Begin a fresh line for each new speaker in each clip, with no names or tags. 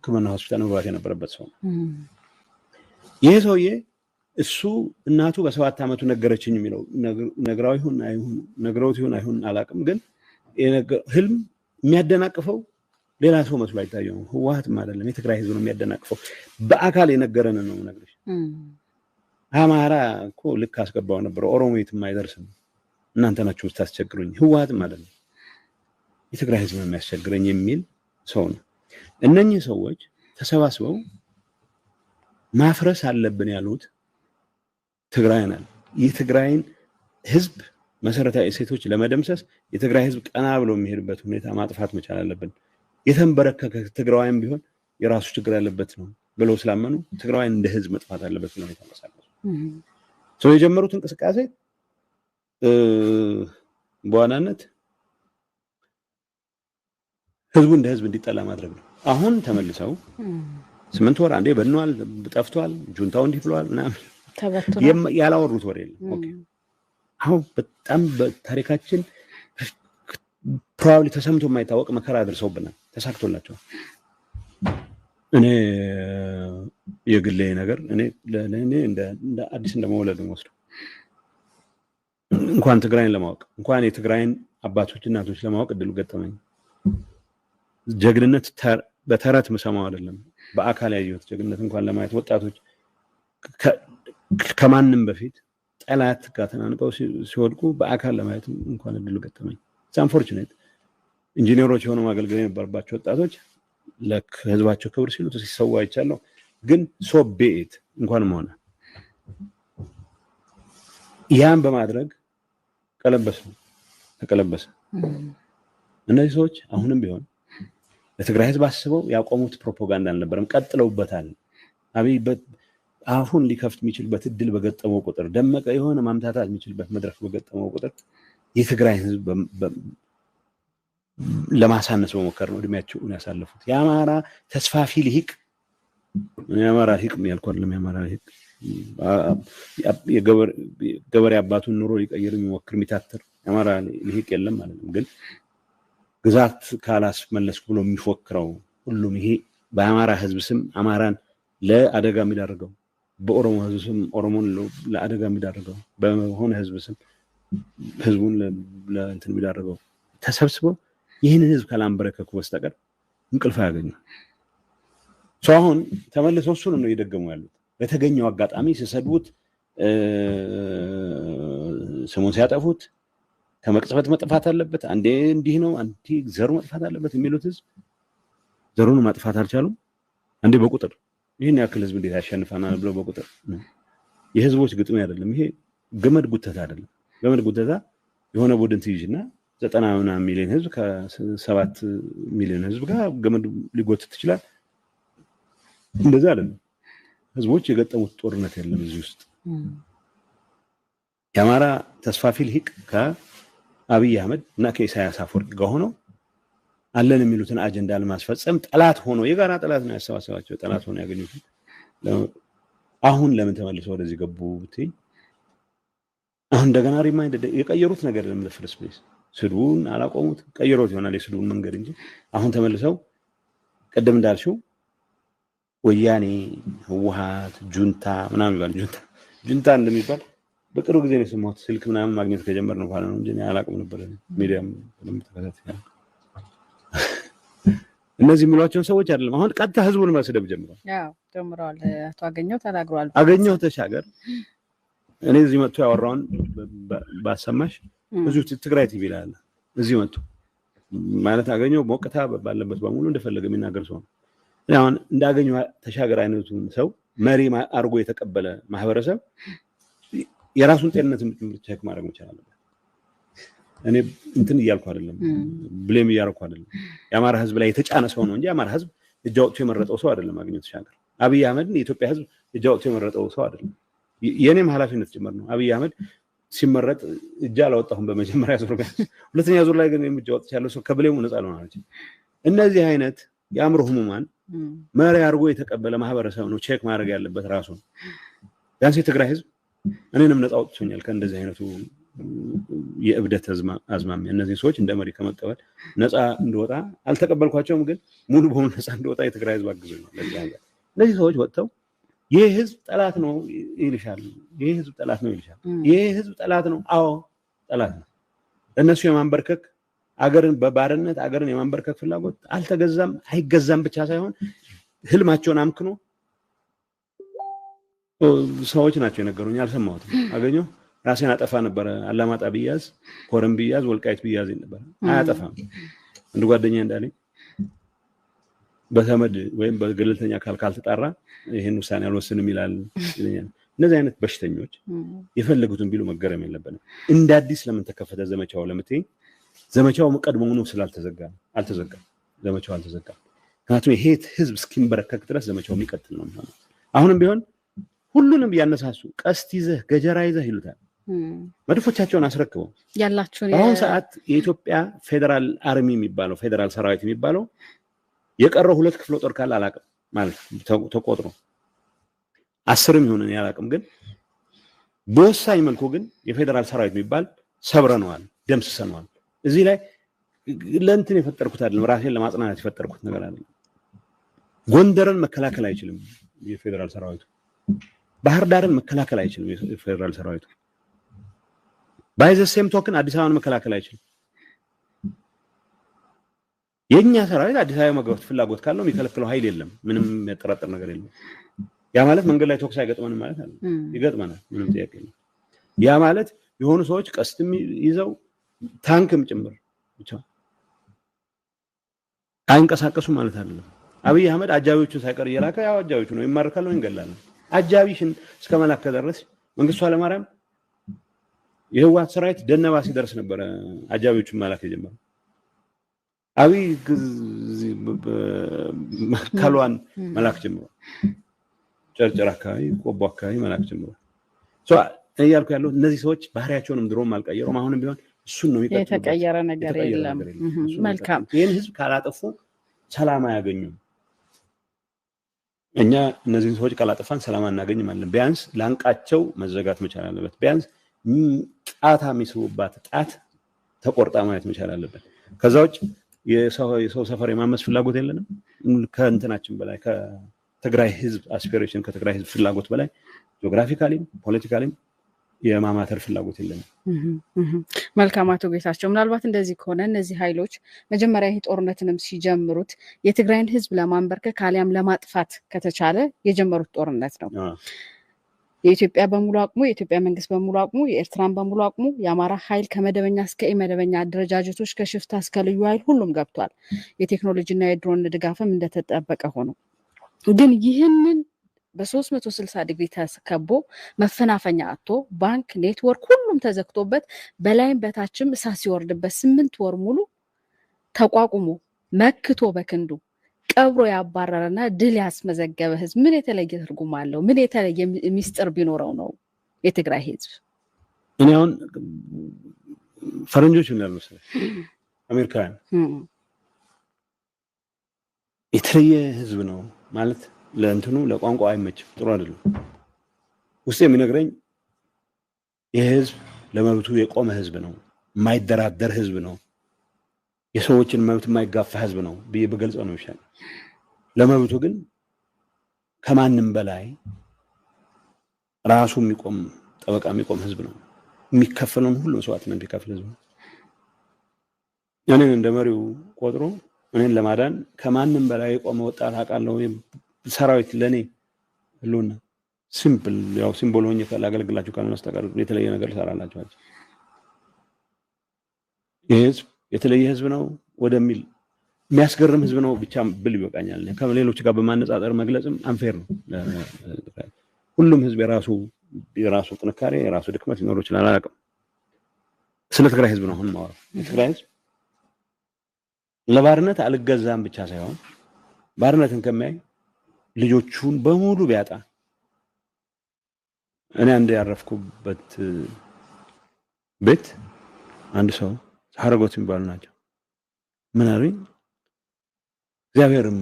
ሕክምና ሆስፒታል መግባት የነበረበት ሰው ነው። ይሄ ሰውዬ እሱ እናቱ በ7 ዓመቱ ነገረችኝ የሚለው ነግራው ይሁን አይሁን፣ ነግረውት ይሁን አይሁን አላውቅም፣ ግን ህልም የሚያደናቅፈው ሌላ ሰው መስሎ አይታየውም። ህወሓትም አይደለም፣ የትግራይ ህዝብ ነው የሚያደናቅፈው። በአካል የነገረን ነው የምነግርሽ። አማራ እኮ ልክ አስገባው ነበር። ኦሮሞ የትም አይደርስም፣ እናንተ ናችሁ የምታስቸግሩኝ። ህወሓትም አይደለም፣ የትግራይ ህዝብ ነው የሚያስቸግረኝ የሚል ሰው ነው። እነኚህ ሰዎች ተሰባስበው ማፍረስ አለብን ያሉት ትግራይን አለ። የትግራይን ህዝብ መሰረታዊ እሴቶች ለመደምሰስ የትግራይ ህዝብ ቀና ብሎ የሚሄድበት ሁኔታ ማጥፋት መቻል አለብን። የተንበረከከ ትግራዋይም ቢሆን የራሱ ችግር ያለበት ነው ብለው ስላመኑ ትግራዋይን እንደ ህዝብ መጥፋት አለበት ብለው የተንቀሳቀሱ ሰው የጀመሩት እንቅስቃሴ በዋናነት ህዝቡ እንደ ህዝብ እንዲጠላ ማድረግ ነው። አሁን ተመልሰው 8 ወር አንዴ በኗል፣ ጠፍቷል፣ ጁንታው እንዲህ ብለዋል ምናምን ያላወሩት ወሬ የለም። Okay፣ አሁን በጣም በታሪካችን probably ተሰምቶ የማይታወቅ መከራ አድርሰውብናል። ተሳክቶላቸዋል። እኔ የግሌ ነገር እኔ ለእኔ እንደ አዲስ እንደመውለድ ወስደው እንኳን ትግራይን ለማወቅ፣ እንኳን የትግራይን አባቶች እናቶች ለማወቅ እድሉ ገጠመኝ። ጀግንነት በተረት ምሰማው አይደለም፣ በአካል ያየሁት ጀግንነት እንኳን ለማየት፣ ወጣቶች ከማንም በፊት ጠላት ጋር ተናንቀው ሲወድቁ በአካል ለማየት እንኳን እድሉ ገጠመኝ። Unfortunate ኢንጂነሮች የሆኑ ማገልገል የነበረባቸው ወጣቶች ለህዝባቸው ክብር ሲሉ ሲሰዋ አይቻለሁ። ግን so be it እንኳንም ሆነ። ያን በማድረግ ቀለበስ ነው ተቀለበሰ። እነዚህ ሰዎች አሁንም ቢሆን ለትግራይ ህዝብ አስበው ያቆሙት ፕሮፓጋንዳ አልነበረም፣ ቀጥለውበታል። አብይ አፉን ሊከፍት የሚችልበት እድል በገጠመው ቁጥር፣ ደመቀ የሆነ ማምታታት የሚችልበት መድረክ በገጠመው ቁጥር የትግራይ ህዝብ ለማሳነስ በሞከር ነው እድሜያቸውን ያሳለፉት። የአማራ ተስፋፊ ልሂቅ፣ የአማራ ልሂቅ ያልኩ አይደለም። የአማራ ልሂቅ የገበሬ አባቱን ኑሮ ሊቀይር የሚሞክር የሚታትር የአማራ ልሂቅ የለም ማለት ነው። ግን ግዛት ካላስመለስኩ ብሎ የሚፎክረው ሁሉም፣ ይሄ በአማራ ህዝብ ስም አማራን ለአደጋ የሚዳርገው፣ በኦሮሞ ህዝብ ስም ኦሮሞን ለአደጋ የሚዳርገው፣ በሆነ ህዝብ ስም ህዝቡን ለእንትን የሚዳርገው ተሰብስበው ይህንን ህዝብ ካላንበረከኩ በስተቀር እንቅልፍ አያገኙም። ሰው አሁን ተመልሰው እሱን ነው እየደገሙ ያሉት። በተገኘው አጋጣሚ ሲሰድቡት፣ ስሙን ሲያጠፉት፣ ከመቅጽበት መጥፋት አለበት፣ አንዴ እንዲህ ነው፣ አንዴ ዘሩ መጥፋት አለበት የሚሉት ህዝብ ዘሩን ማጥፋት አልቻሉም። አንዴ በቁጥር ይህን ያክል ህዝብ እንዴት ያሸንፈናል ብለው በቁጥር፣ የህዝቦች ግጥሚያ አይደለም። ይሄ ገመድ ጉተታ አይደለም። ገመድ ጉተታ የሆነ ቡድን ትይዥና 90 ምናምን ሚሊዮን ህዝብ ከ7 ሚሊዮን ህዝብ ጋር ገመድ ሊጎትት ይችላል። እንደዛ አይደለም። ህዝቦች የገጠሙት ጦርነት የለም እዚህ ውስጥ። የአማራ ተስፋፊ ልሂቅ ከአብይ አህመድ እና ከኢሳያስ አፈወርቂ ጋር ሆነው አለን የሚሉትን አጀንዳ ለማስፈጸም ጠላት ሆኖ፣ የጋራ ጠላት ነው ያሰባሰባቸው፣ ጠላት ሆኖ ያገኙትን። አሁን ለምን ተመልሰው ወደዚህ ገቡ ብትይ፣ አሁን እንደገና remind የቀየሩት ነገር የለም። First place ስድቡን አላቆሙት፣ ቀይሮት ይሆናል የስድቡን መንገድ እንጂ አሁን ተመልሰው ቅድም እንዳልሽው ወያኔ፣ ህወሓት፣ ጁንታ ምናምን ይባል፣ ጁንታ ጁንታ እንደሚባል በቅርብ ጊዜ ነው የሰማሁት። ስልክ ምናምን ማግኘት ከጀመርን በኋላ ነው እንጂ እኔ አላውቅም ነበር። ሚዲያም በደንብ ተከታትያለሁ። እነዚህ የሚሏቸውን ሰዎች አይደለም። አሁን ቀጥታ ህዝቡን መስደብ ጀምረዋል።
ያው ጀምረዋል። አቶ አገኘሁ ተናግረዋል።
አገኘሁ ተሻገር እኔ እዚህ መጥቶ ያወራውን ባሰማሽ፣ እዚሁ ትግራይ ቲቪ ላይ አለ። እዚህ መጥቶ ማለት አገኘሁ ሞቅታ ባለበት በሙሉ እንደፈለገ የሚናገር ሰው ነው። እኔ አሁን እንዳገኘሁ ተሻገር አይነቱን ሰው መሪ አድርጎ የተቀበለ ማህበረሰብ የራሱን ጤንነት check ማድረግ መቻል አለበት። እኔ እንትን እያልኩ አይደለም፣ blame እያደረኩ አይደለም። የአማራ ህዝብ ላይ የተጫነ ሰው ነው እንጂ የአማራ ህዝብ እጅ አውጥቶ የመረጠው ሰው አይደለም። አገኘሁ ተሻገር አብይ አህመድን የኢትዮጵያ ህዝብ እጅ አውጥቶ የመረጠው ሰው አይደለም። የእኔም ኃላፊነት ጭምር ነው። አብይ አህመድ ሲመረጥ እጅ አላወጣሁም በመጀመሪያ ዙር፣ ሁለተኛ ዙር ላይ ግን እጅ አውጥቻለሁ። ሰው ከ blame ኡ ነፃ ልሆን አልችልም። እነዚህ አይነት የአእምሮ ህሙማን መሪ አድርጎ የተቀበለ ማህበረሰብ ነው check ማድረግ ያለበት ራሱ ነው። ቢያንስ የትግራይ ህዝብ እኔንም ነፃ አውጥቶኛል ከእንደዚህ አይነቱ የእብደት አዝማሚያ እነዚህ ሰዎች እንደ መሪ ከመቀበል ነፃ እንደወጣ አልተቀበልኳቸውም፣ ግን ሙሉ በሙሉ ነፃ እንደወጣ የትግራይ ህዝብ አግዞኛል። እነዚህ ሰዎች ወጥተው ይህ ህዝብ ጠላት ነው ይልሻል፣ ይህ ህዝብ ጠላት ነው ይልሻል፣ ይህ ህዝብ ጠላት ነው። አዎ ጠላት ነው። እነሱ የማንበርከክ አገርን በባርነት አገርን የማንበርከክ ፍላጎት አልተገዛም፣ አይገዛም ብቻ ሳይሆን ህልማቸውን አምክኖ ሰዎች ናቸው የነገሩኝ፣ አልሰማሁትም። አገኘሁ ራሴን አጠፋ ነበረ። አላማጣ ብያዝ፣ ኮረም ብያዝ፣ ወልቃይት ብያዝ ነበረ። አያጠፋም። አንድ ጓደኛ እንዳለኝ በተመድ ወይም በገለልተኛ አካል ካልተጣራ ይህን ውሳኔ አልወስንም ይላል ይለኛል። እነዚህ አይነት በሽተኞች የፈለጉትን ቢሉ መገረም የለብንም። እንደ አዲስ ለምን ተከፈተ ዘመቻው ለምትይኝ፣ ዘመቻው ቀድሞውኑ ስላልተዘጋ አልተዘጋም። ዘመቻው አልተዘጋም። ምክንያቱም ይሄ ህዝብ እስኪንበረከክ ድረስ ዘመቻው የሚቀጥል ነው የሚሆነው። አሁንም ቢሆን ሁሉንም እያነሳሱ ቀስት ይዘህ ገጀራ ይዘህ ይሉታል። መድፎቻቸውን አስረክበው
ያላችሁን
በአሁኑ ሰዓት የኢትዮጵያ ፌዴራል army የሚባለው፣ ፌዴራል ሰራዊት የሚባለው የቀረው 2 ክፍለ ጦር ካለ አላቅም፣ ማለት ተቆጥሮ 10ም ይሁን እኔ አላቅም። ግን በወሳኝ መልኩ ግን የፌዴራል ሰራዊት የሚባል ሰብረነዋል፣ ደምስሰነዋል። እዚህ ላይ ለእንትን የፈጠርኩት አይደለም፣ ራሴን ለማጽናናት የፈጠርኩት ነገር አይደለም። ጎንደርን መከላከል አይችልም የፌዴራል ሰራዊቱ። ባህር ዳርን መከላከል አይችልም የፌዴራል ሰራዊቱ። By the same token አዲስ አበባን መከላከል አይችልም። የኛ ሰራዊት አዲስ አበባ መግባት ፍላጎት ካለው የሚከለክለው ኃይል የለም። ምንም የሚያጠራጥር ነገር የለም። ያ ማለት መንገድ ላይ ተኩስ አይገጥመንም ማለት አይደለም። ይገጥመናል፣ ምንም ጥያቄ የለም። ያ ማለት የሆኑ ሰዎች ቀስትም ይዘው ታንክም ጭምር ብቻ አይንቀሳቀሱም ማለት አይደለም። አብይ አህመድ አጃቢዎቹን ሳይቀር እየላከ ያው አጃቢዎቹ ነው ይማርካሉ፣ እንገላለን። አጃቢሽን እስከ መላክ ከደረስሽ መንግስቱ ኃይለማርያም የህወሓት ሰራዊት ደነባ ሲደርስ ነበረ አጃቢዎቹን መላክ የጀመረው። አብይ ካልዋን መላክ ጀምሯል። ጨርጨር አካባቢ፣ ቆቦ አካባቢ መላክ ጀምሯል። እያልኩ ያለው እነዚህ ሰዎች ባህሪያቸውንም ድሮም አልቀየሩም። አሁንም ቢሆን እሱን ነው የሚቀጥሉበት።
የተቀየረ ነገር
የተቀየረ
የለም።
ነገር የለም። እሱን ነው
መልካም።
የሚቀጥሉት። ይህን ህዝብ ካላጠፉ ሰላም አያገኙም። እኛ እነዚህን ሰዎች ካላጠፋን ሰላም አናገኝም አለን። ቢያንስ ላንቃቸው መዘጋት መቻል አለበት። ቢያንስ ጣታ የሚስቡባት ጣት ተቆርጣ ማየት መቻል አለበት። ከዛ ውጭ የሰው ሰፈር የማመስ ፍላጎት የለንም። ከእንትናችን በላይ፣ ከትግራይ ህዝብ aspiration፣ ከትግራይ ህዝብ ፍላጎት በላይ geographically ም politically ም የማማተር ፍላጎት የለንም።
መልካም አቶ ጌታቸው፣ ምናልባት እንደዚህ ከሆነ እነዚህ ኃይሎች መጀመሪያ ይህ ጦርነትንም ሲጀምሩት የትግራይን ህዝብ ለማንበርከክ አሊያም ለማጥፋት ከተቻለ የጀመሩት ጦርነት ነው። የኢትዮጵያ በሙሉ አቅሙ፣ የኢትዮጵያ መንግስት በሙሉ አቅሙ፣ የኤርትራን በሙሉ አቅሙ፣ የአማራ ኃይል ከመደበኛ እስከ ኢመደበኛ አደረጃጀቶች፣ ከሽፍታ እስከ ልዩ ኃይል ሁሉም ገብቷል። የቴክኖሎጂና የድሮን ድጋፍም እንደተጠበቀ ሆኖ ግን ይህንን በ360 ዲግሪ ተከቦ መፈናፈኛ አጥቶ ባንክ፣ ኔትወርክ ሁሉም ተዘግቶበት በላይም በታችም እሳት ሲወርድበት 8 ወር ሙሉ ተቋቁሞ መክቶ በክንዱ ቀብሮ ያባረረና ድል ያስመዘገበ ህዝብ ምን የተለየ ትርጉም አለው? ምን የተለየ ሚስጥር ቢኖረው ነው የትግራይ ህዝብ?
እኔ አሁን ፈረንጆች ምን ይላሉ መሰለሽ፣ አሜሪካውያን የተለየ ህዝብ ነው ማለት ለእንትኑ ለቋንቋ አይመችም፣ ጥሩ አይደለም። ውስጥ የሚነግረኝ ይህ ህዝብ ለመብቱ የቆመ ህዝብ ነው፣ የማይደራደር ህዝብ ነው፣ የሰዎችን መብት የማይጋፋ ህዝብ ነው ብዬ ብገልጸው ነው ይሻላል። ለመብቱ ግን ከማንም በላይ ራሱ የሚቆም፣ ጠበቃ የሚቆም ህዝብ ነው። የሚከፈለውን ሁሉ መስዋዕትነት የሚከፍል ህዝብ ነው። እኔን እንደ መሪው ቆጥሮ እኔን ለማዳን ከማንም በላይ የቆመ ወጣት አውቃለሁ። ሰራዊት ለእኔ ህልውና simple ያው symbol ሆኜ ላገለግላችሁ ካልሆነ በስተቀር የተለየ ነገር ልሰራላችሁ። ይህ ህዝብ የተለየ ህዝብ ነው ወደሚል የሚያስገርም ህዝብ ነው ብቻ ብል ይበቃኛል። ከሌሎች ጋር በማነጻጸር መግለጽም unfair ነው። ሁሉም ህዝብ የራሱ የራሱ ጥንካሬ፣ የራሱ ድክመት ሊኖረው ይችላል። አላውቅም። ስለ ትግራይ ህዝብ ነው አሁን የማወራው። የትግራይ ህዝብ ለባርነት አልገዛም ብቻ ሳይሆን ባርነትን ከሚያይ ልጆቹን በሙሉ ቢያጣ፣ እኔ አንድ ያረፍኩበት ቤት አንድ ሰው ሀረጎት የሚባሉ ናቸው። ምን አሉኝ? እግዚአብሔርም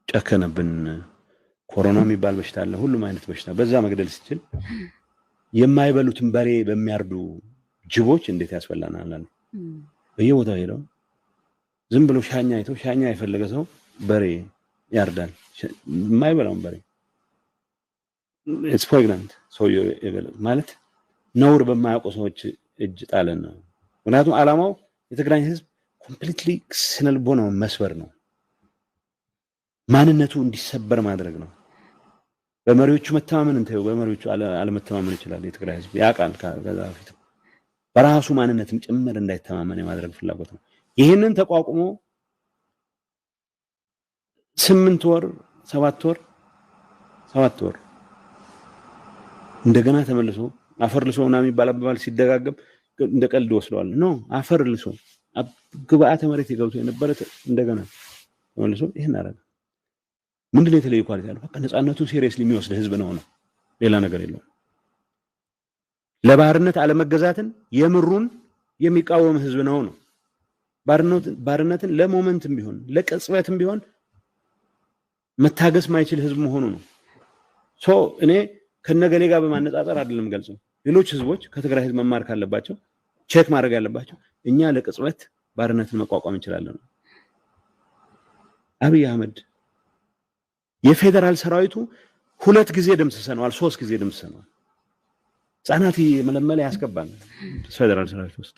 ጨከነብን። ኮሮና የሚባል በሽታ አለ፣ ሁሉም አይነት በሽታ በዛ መግደል ሲችል የማይበሉትን በሬ በሚያርዱ ጅቦች እንዴት ያስበላናል አሉ። በየቦታው ሄደው ዝም ብሎ ሻኛ አይተው ሻኛ የፈለገ ሰው በሬ ያርዳል፣ የማይበላውን በሬ። It's pregnant ሰውየው ማለት ነውር በማያውቁ ሰዎች እጅ ጣለን ነው። ምክንያቱም ዓላማው የትግራይ ህዝብ completely ስነልቦናውን መስበር ነው። ማንነቱ እንዲሰበር ማድረግ ነው። በመሪዎቹ መተማመን እንተው፣ በመሪዎቹ አለመተማመን ይችላል። የትግራይ ህዝብ ያውቃል። ከዛ በፊት በራሱ ማንነትም ጭምር እንዳይተማመን የማድረግ ፍላጎት ነው። ይህንን ተቋቁሞ 8 ወር፣ 7 ወር፣ 7 ወር እንደገና ተመልሶ አፈር ልሶ ምናምን የሚባል አባባል ሲደጋገም እንደ ቀልድ ወስደዋል። No፣ አፈር ልሶ ግብአተ መሬት የገብቶ የነበረ እንደገና ተመልሶ ይህን አደረገ። ምንድን ነው የተለየ quality ያለው? በቃ ነፃነቱን seriously የሚወስድ ህዝብ ነው። ሌላ ነገር የለውም። ለባርነት አለመገዛትን የምሩን የሚቃወም ህዝብ ነው። ባርነትን ለ moment ም ቢሆን፣ ለቅጽበትም ቢሆን መታገስ ማይችል ህዝብ መሆኑ ነው። So እኔ ከነገሌ ጋር በማነጻጸር አይደለም ገልጸው። ሌሎች ህዝቦች ከትግራይ ህዝብ መማር ካለባቸው፣ check ማድረግ ያለባቸው እኛ ለቅጽበት ባርነትን መቋቋም እንችላለን። አብይ አህመድ የፌዴራል ሰራዊቱ ሁለት ጊዜ ደምስሰነዋል፣ ሶስት ጊዜ ደምስሰነዋል። ህጻናት የመለመለ ያስገባል ፌዴራል ሰራዊት ውስጥ።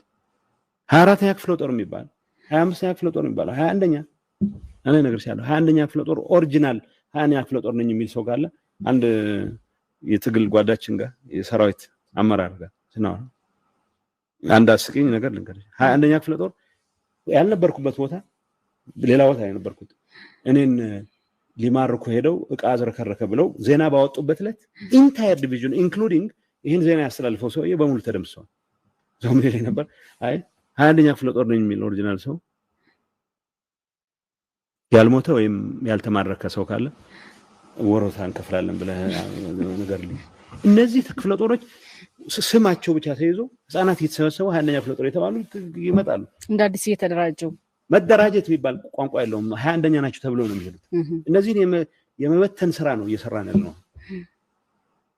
24ኛ ክፍለ ጦር የሚባል፣ 25ኛ ክፍለ ጦር የሚባለው፣ 21ኛ፣ እኔ ነገር ሲያለው 21ኛ ክፍለ ጦር original 21ኛ ክፍለ ጦር ነኝ የሚል ሰው ካለ፣ አንድ የትግል ጓዳችን ጋር፣ የሰራዊት አመራር ጋር ስናወራ አንድ አስቂኝ ነገር ልንገርሽ። 21ኛ ክፍለ ጦር ያልነበርኩበት ቦታ፣ ሌላ ቦታ የነበርኩት፣ እኔን ሊማርኩ ሄደው እቃ አዝረከረከ ብለው ዜና ባወጡበት ዕለት entire division including ይህን ዜና ያስተላልፈው ሰውዬ በሙሉ ተደምስሰዋል። ሰው ምን ይለኝ ነበር? አይ፣ 21ኛ ክፍለ ጦር ነኝ የሚል original ሰው ያልሞተ ወይም ያልተማረከ ሰው ካለ ወሮታ እንከፍላለን ብለህ ነገር። እነዚህ ክፍለ ጦሮች ስማቸው ብቻ ተይዞ ህፃናት እየተሰበሰቡ 21ኛ ክፍለ ጦር የተባሉ ይመጣሉ።
እንደ አዲስ እየተደራጁ።
መደራጀት የሚባል ቋንቋ የለውም። 21ኛ ናቸው ተብለው ነው የሚሄዱት። እነዚህን የመበተን ስራ ነው እየሰራን ያለ ነው።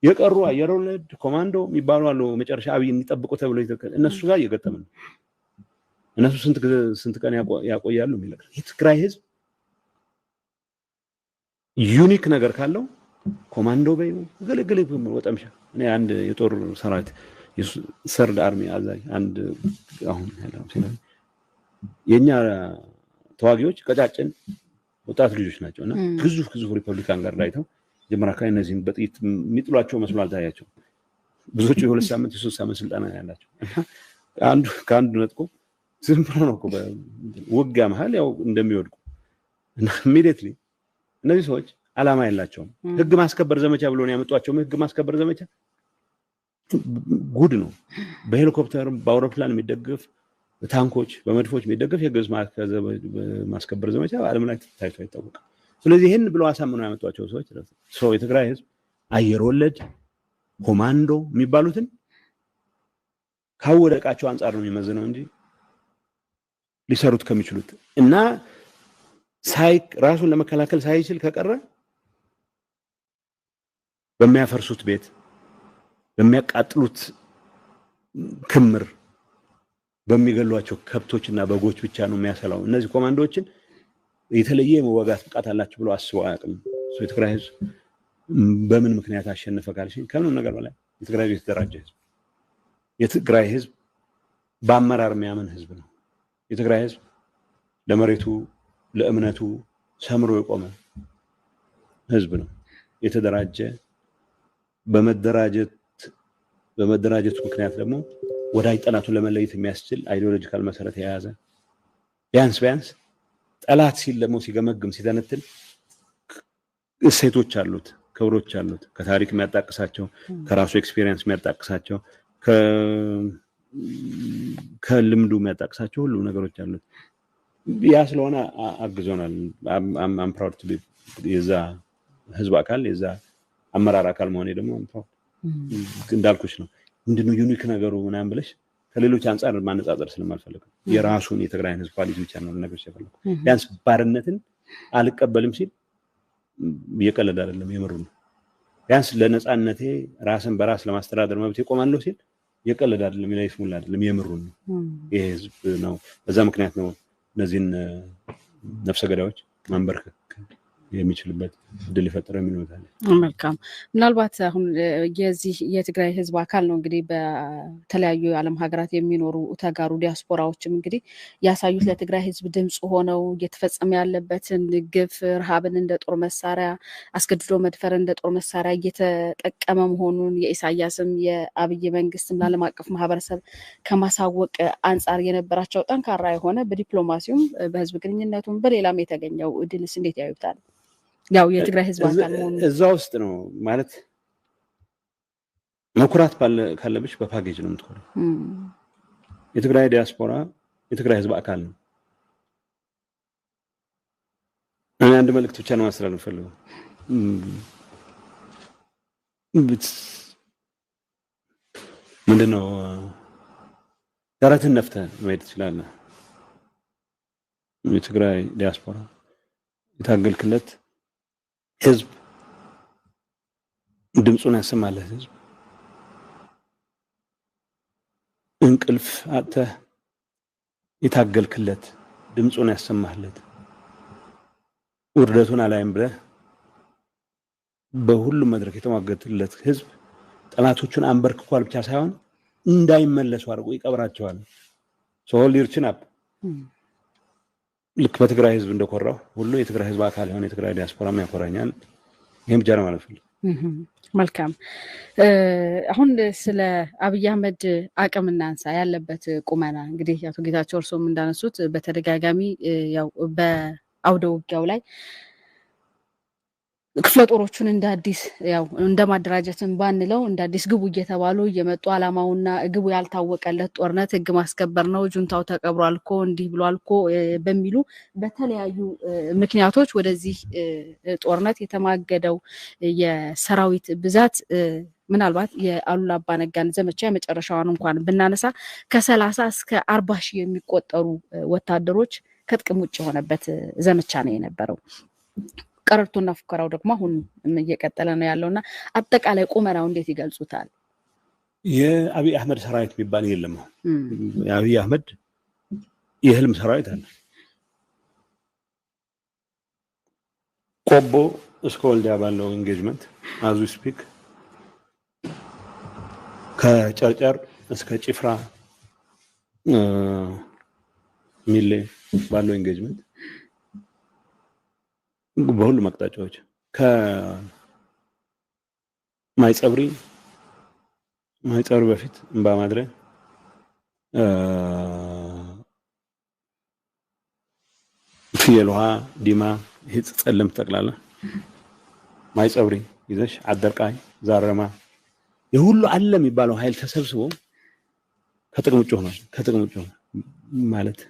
የቀሩ አየር ወለድ፣ ኮማንዶ የሚባሉ አሉ። መጨረሻ አብይ እንዲጠብቁ ተብሎ እነሱ ጋር እየገጠምን ነው። እነሱ ስንት ቀን ያቆያሉ የሚለው። የትግራይ ህዝብ unique ነገር ካለው ኮማንዶ በይው ገለገለ ወጠምሻ። እኔ አንድ የጦር ሰራዊት Third Army አዛዥ፣ አንድ አሁን ያለው፣ የኛ ተዋጊዎች ቀጫጭን ወጣት ልጆች ናቸው እና ግዙፍ ግዙፍ Republican Guard አይተው መጀመሪያ አካባቢ እነዚህም በጥይት የሚጥሏቸው መስሎ አልታያቸው። ብዙዎቹ የ2 ሳምንት የ3 ሳምንት ስልጠና ያላቸው እና አንዱ ከአንዱ ነጥቆ ዝም ብሎ ነው እኮ ውጊያ መሀል ያው እንደሚወድቁ። እና immediately እነዚህ ሰዎች አላማ የላቸውም። ህግ ማስከበር ዘመቻ ብሎ ነው ያመጧቸው። ህግ ማስከበር ዘመቻ ጉድ ነው። በሄሊኮፕተር፣ በአውሮፕላን የሚደገፍ፣ በታንኮች፣ በመድፎች የሚደገፍ የህግ ማስከበር ዘመቻ በዓለም ላይ ታይቶ አይታወቅም። ስለዚህ ይህን ብለው አሳምነው ያመጧቸው ሰዎች ሰው የትግራይ ህዝብ አየር ወለድ፣ ኮማንዶ የሚባሉትን ካወደቃቸው አንጻር ነው የሚመዝነው እንጂ ሊሰሩት ከሚችሉት እና ሳይ ራሱን ለመከላከል ሳይችል ከቀረ በሚያፈርሱት ቤት፣ በሚያቃጥሉት ክምር፣ በሚገሏቸው ከብቶችና በጎች ብቻ ነው የሚያሰላው። እነዚህ ኮማንዶዎችን የተለየ የመዋጋት ብቃት አላቸው ብሎ አስበው አያውቅም። የትግራይ ህዝብ በምን ምክንያት አሸነፈ ካልሽኝ፣ ከምንም ነገር በላይ የትግራይ ህዝብ የተደራጀ ህዝብ፣ የትግራይ ህዝብ በአመራር የሚያምን ህዝብ ነው። የትግራይ ህዝብ ለመሬቱ፣ ለእምነቱ ሰምሮ የቆመ ህዝብ ነው። የተደራጀ፣ በመደራጀቱ ምክንያት ደግሞ ወዳጅ ጠላቱን ለመለየት የሚያስችል ideological መሰረት የያዘ፣ ቢያንስ ቢያንስ ጠላት ሲል ደግሞ ሲገመግም፣ ሲተነትን እሴቶች አሉት፣ ክብሮች አሉት። ከታሪክ የሚያጣቅሳቸው፣ ከራሱ experience የሚያጣቅሳቸው፣ ከልምዱ የሚያጣቅሳቸው ሁሉ ነገሮች አሉት። ያ ስለሆነ አግዞናል። I'm proud to be የዛ ህዝብ አካል፣ የዛ አመራር አካል መሆኔ ደግሞ እንዳልኩሽ ነው። ምንድነው unique ነገሩ ምናምን ብለሽ ከሌሎች አንጻር ማነጻጸር ስለማልፈልግ የራሱን የትግራይን ህዝብ quality ብቻ ነው ልነግርሽ የፈለኩት። ቢያንስ ባርነትን አልቀበልም ሲል እየቀለደ አይደለም፣ የምሩ ነው። ቢያንስ ለነፃነቴ ራስን በራስ ለማስተዳደር መብት ይቆማለሁ ሲል የቀለድ አይደለም፣ ይስሙላ አይደለም፣ የምሩን ነው። ይሄ ህዝብ ነው። በዛ ምክንያት ነው እነዚህን ነፍሰ ገዳዮች ማንበርከክ የሚችልበት እድል የፈጠረው የሚል እምነት አለ።
መልካም። ምናልባት አሁን የዚህ የትግራይ ህዝብ አካል ነው እንግዲህ በተለያዩ የዓለም ሀገራት የሚኖሩ ተጋሩ ዲያስፖራዎችም እንግዲህ ያሳዩት ለትግራይ ህዝብ ድምፅ ሆነው እየተፈጸመ ያለበትን ግፍ፣ ረሃብን እንደ ጦር መሳሪያ፣ አስገድዶ መድፈር እንደ ጦር መሳሪያ እየተጠቀመ መሆኑን የኢሳያስም የአብይ መንግስትም ለዓለም አቀፍ ማህበረሰብ ከማሳወቅ አንጻር የነበራቸው ጠንካራ የሆነ በዲፕሎማሲውም በህዝብ ግንኙነቱም በሌላም የተገኘው ድልስ እንዴት ያዩታል? ያው የትግራይ ህዝብ አካል መሆኑ
እዛ ውስጥ ነው ማለት መኩራት ካለብሽ በፓኬጅ ነው የምትኮሪው። የትግራይ ዲያስፖራ የትግራይ ህዝብ አካል ነው። እኔ አንድ መልእክት ብቻ ነው ማስተላለፍ የምፈልገው። ምንድነው ደረትህን ነፍተህ መሄድ ትችላለህ። የትግራይ ዲያስፖራ የታገልክለት ህዝብ፣ ድምፁን ያሰማለት ህዝብ፣ እንቅልፍ አጥተህ የታገልክለት፣ ድምፁን ያሰማህለት፣ ውርደቱን አላይም ብለህ በሁሉም መድረክ የተሟገትለት ህዝብ ጠላቶቹን አንበርክኳል ብቻ ሳይሆን እንዳይመለሱ አድርጎ ይቀብራቸዋል። So hold your chin up። ልክ በትግራይ ህዝብ እንደኮራው ሁሉ የትግራይ ህዝብ አካል የሆነ የትግራይ ዲያስፖራም ያኮራኛል። ይህም ብቻ ነው ማለት ነው።
መልካም። አሁን ስለ አብይ አህመድ አቅም እናንሳ፣ ያለበት ቁመና። እንግዲህ አቶ ጌታቸው እርስዎም እንዳነሱት በተደጋጋሚ ያው በአውደ ውጊያው ላይ ክፍለ ጦሮቹን እንደ አዲስ ያው እንደ ማደራጀትን ባንለው እንደ አዲስ ግቡ እየተባሉ እየመጡ አላማውና ግቡ ያልታወቀለት ጦርነት ህግ ማስከበር ነው፣ ጁንታው ተቀብሯል እኮ፣ እንዲህ ብሏል እኮ በሚሉ በተለያዩ ምክንያቶች ወደዚህ ጦርነት የተማገደው የሰራዊት ብዛት ምናልባት የአሉላ አባነጋን ዘመቻ የመጨረሻዋን እንኳን ብናነሳ ከ30 እስከ 40 ሺህ የሚቆጠሩ ወታደሮች ከጥቅም ውጭ የሆነበት ዘመቻ ነው የነበረው። ቀረርቶና ፉከራው ደግሞ አሁን እየቀጠለ ነው ያለውና አጠቃላይ ቁመናው እንዴት ይገልጹታል?
የአብይ አህመድ ሰራዊት የሚባል የለም። የአብይ አህመድ የህልም ሰራዊት አለ። ቆቦ እስከ ወልዲያ ባለው engagement as we speak፣ ከጨርጨር እስከ ጭፍራ ሚሌ ባለው engagement በሁሉም አቅጣጫዎች ከማይጸብሪ፣ ማይጸብሪ በፊት እምባ ማድረ፣ ፍየል ውሃ፣ ዲማ፣ ይሄ ጸለምት ጠቅላላ፣ ማይጸብሪ ይዘሽ አደርቃይ፣ ዛረማ የሁሉ አለ የሚባለው ኃይል ተሰብስቦ ከጥቅም ውጭ ሆኗል። ከጥቅም ውጭ ሆኗል ማለት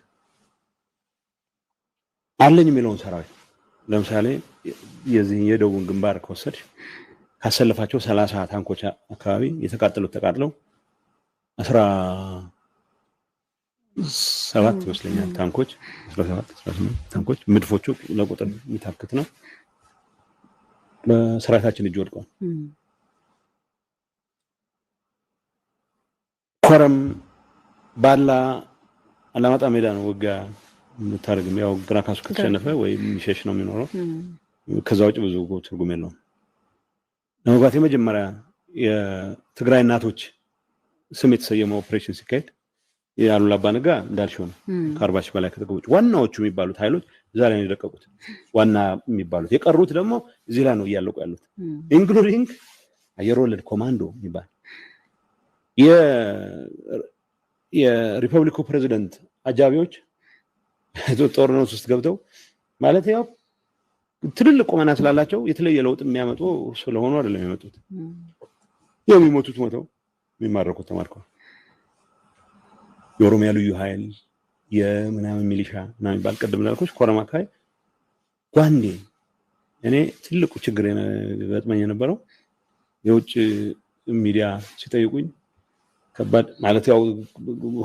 አለኝ የሚለውን ሰራዊት ለምሳሌ የዚህ የደቡብን ግንባር ከወሰድሽ ካሰለፋቸው 30 ታንኮች አካባቢ የተቃጠሉት ተቃጥለው 17 ይመስለኛል ታንኮች፣ 17 18 ታንኮች፣ ምድፎቹ ለቁጥር የሚታክት ነው፣ በሰራዊታችን እጅ ወድቀዋል። ኮረም፣ ባላ፣ አላማጣ ሜዳ ነው ውጊያ የምታደርግም። ያው ግራ ካሱ ከተሸነፈ ወይ የሚሸሽ ነው የሚኖረው። ከዛ ውጭ ብዙ ትርጉም የለውም። ለመግባት የመጀመሪያ የትግራይ እናቶች ስም የተሰየመው ኦፕሬሽን ሲካሄድ የአሉላ አባነጋ እንዳልሽው ነው። ከ40 ሺህ በላይ ከጥቅም ውጭ ዋናዎቹ የሚባሉት ኃይሎች እዛ ላይ ነው የደቀቁት። ዋና የሚባሉት የቀሩት ደግሞ እዚህ ላይ ነው እያለቁ ያሉት። Including አየር ወለድ ኮማንዶ የሚባል የሪፐብሊኩ ፕሬዚደንት አጃቢዎች ጦርነት ውስጥ ገብተው ማለት ያው ትልልቅ ቁመና ስላላቸው የተለየ ለውጥ የሚያመጡ ስለሆኑ አይደለም የመጡት። የሚሞቱት ሞተው የሚማረኩት ተማርከዋል። የኦሮሚያ ልዩ ኃይል የምናምን ሚሊሻ ምናምን የሚባል ቅድም እንዳልኩሽ ኮረም አካባቢ ጓንዴ እኔ ትልቁ ችግር ገጥመኝ የነበረው የውጭ ሚዲያ ሲጠይቁኝ ከባድ ማለት ያው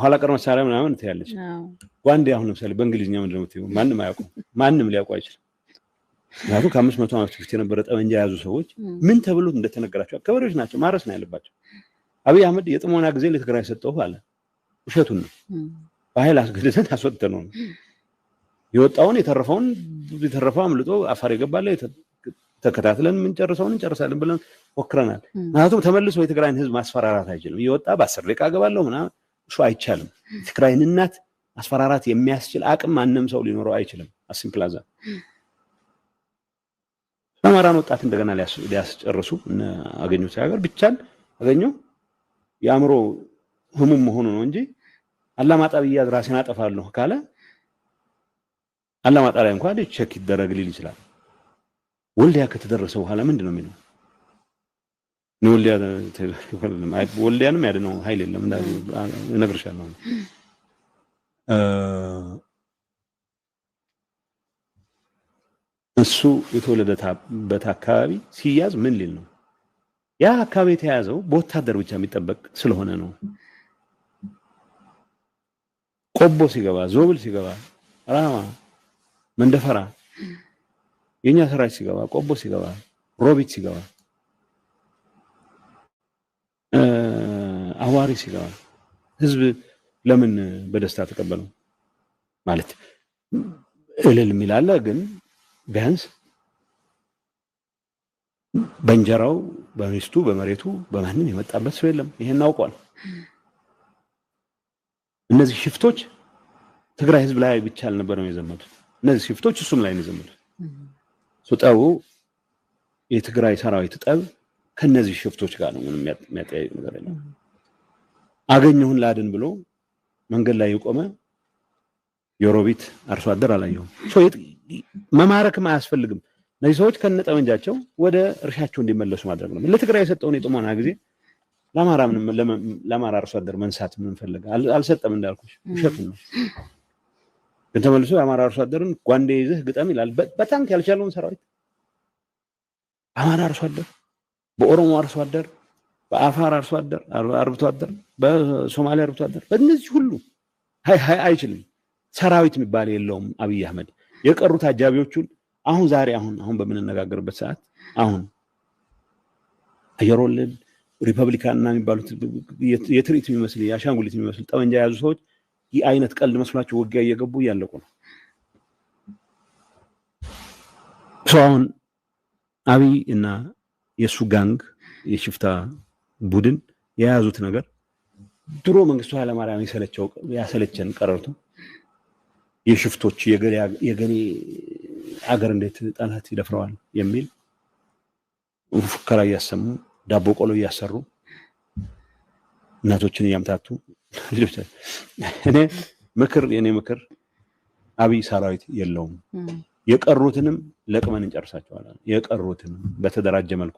ኋላ ቀር መሳሪያ ምናምን ትያለች። ጓንዴ አሁን ለምሳሌ በእንግሊዝኛ ምንድን ነው የምትይው? ማንም አያውቁም። ማንም ሊያውቁ አይችልም። ምክንያቱም ከ500 ዓመት በፊት የነበረ ጠመንጃ የያዙ ሰዎች ምን ተብሎ እንደተነገራቸው ገበሬዎች ናቸው፣ ማረስ ነው ያለባቸው። አብይ አህመድ የጥሞና ጊዜ ለትግራይ ሰጠው አለ። ውሸቱን ነው። በኃይል አስገድደን አስወጥተነው ነው የወጣውን የተረፈው አምልጦ አፋር የገባለ ተከታትለን የምንጨርሰውን እንጨርሳለን ብለን ሞክረናል። ምክንያቱም ተመልሶ የትግራይን ህዝብ ማስፈራራት አይችልም። እየወጣ በ10 ደቂቃ እገባለሁ ምናምን እሱ አይቻልም። የትግራይን እናት ማስፈራራት የሚያስችል አቅም ማንም ሰው ሊኖረው አይችልም። አሲምፕላዛ አማራን ወጣት እንደገና ሊያስጨርሱ አገኘሁ ተሻገር ቢቻል አገኘሁ የአእምሮ ህሙም መሆኑ ነው እንጂ አላማጣ ብያዝ ራሴን አጠፋለሁ ካለ አላማጣ ላይ እንኳን check ይደረግ ሊል ይችላል። ወልዲያ ከተደረሰ በኋላ ምንድነው የሚለው? ወልዲያንም ያድነው ኃይል የለም እነግርሻለሁ። እሱ የተወለደበት አካባቢ ሲያዝ ምን ሊል ነው? ያ አካባቢ የተያዘው በወታደር ብቻ የሚጠበቅ ስለሆነ ነው። ቆቦ ሲገባ፣ ዞብል ሲገባ፣ ራማ፣ መንደፈራ የኛ ሰራዊት ሲገባ፣ ቆቦ ሲገባ፣ ሮቢት ሲገባ፣ አዋሪ ሲገባ ህዝብ ለምን በደስታ ተቀበለው? ማለት እልል የሚል አለ፣ ግን ቢያንስ በእንጀራው በሚስቱ በመሬቱ በማንም የመጣበት ሰው የለም። ይሄን አውቋል። እነዚህ ሽፍቶች ትግራይ ህዝብ ላይ ብቻ አልነበረም የዘመቱት። እነዚህ ሽፍቶች እሱም ላይ ነው የዘመቱት። ጠቡ የትግራይ ሰራዊት ጠብ ከነዚህ ሽፍቶች ጋር ነው። ምንም የሚያጠያይቅ ነገር የለም። አገኘሁን ላድን ብሎ መንገድ ላይ የቆመ የሮቢት አርሶ አደር አላየሁም። መማረክም አያስፈልግም። እነዚህ ሰዎች ከነጠመንጃቸው ወደ እርሻቸው እንዲመለሱ ማድረግ ነው። ለትግራይ የሰጠውን የጥሞና ጊዜ ለአማራ አርሶ አደር መንሳት ምን ፈለገ? አልሰጠም። እንዳልኩሽ ውሸቱን ነው። ግን ተመልሶ የአማራ አርሶ አደርን ጓንዴ ይዘህ ግጠም ይላል። በታንክ ያልቻለውን ሰራዊት አማራ አርሶ አደር፣ በኦሮሞ አርሶ አደር፣ በአፋር አርሶ አደር አርብቶ አደር፣ በሶማሊያ አርብቶ አደር፣ በእነዚህ ሁሉ አይችልም። ሰራዊት የሚባል የለውም አብይ አህመድ። የቀሩት አጃቢዎቹን አሁን ዛሬ አሁን በምንነጋገርበት ሰዓት አሁን አየር ወለድ ሪፐብሊካን እና የሚባሉት የትርኢት የሚመስል የአሻንጉሊት የሚመስል ጠመንጃ የያዙ ሰዎች ይህ አይነት ቀልድ መስሏቸው ውጊያ እየገቡ እያለቁ ነው። ሰው አሁን አብይ እና የእሱ gang የሽፍታ ቡድን የያዙት ነገር ድሮ መንግስቱ ኃይለማርያም ያሰለቸን ቀረርቶ የሽፍቶች የገሌ አገር እንዴት ጠላት ይደፍረዋል የሚል ፉከራ እያሰሙ ዳቦ ቆሎ እያሰሩ እናቶችን እያምታቱ ልጆች። እኔ ምክር የኔ ምክር አብይ ሰራዊት የለውም። የቀሩትንም ለቅመን እንጨርሳቸዋለን። የቀሩትንም በተደራጀ መልኩ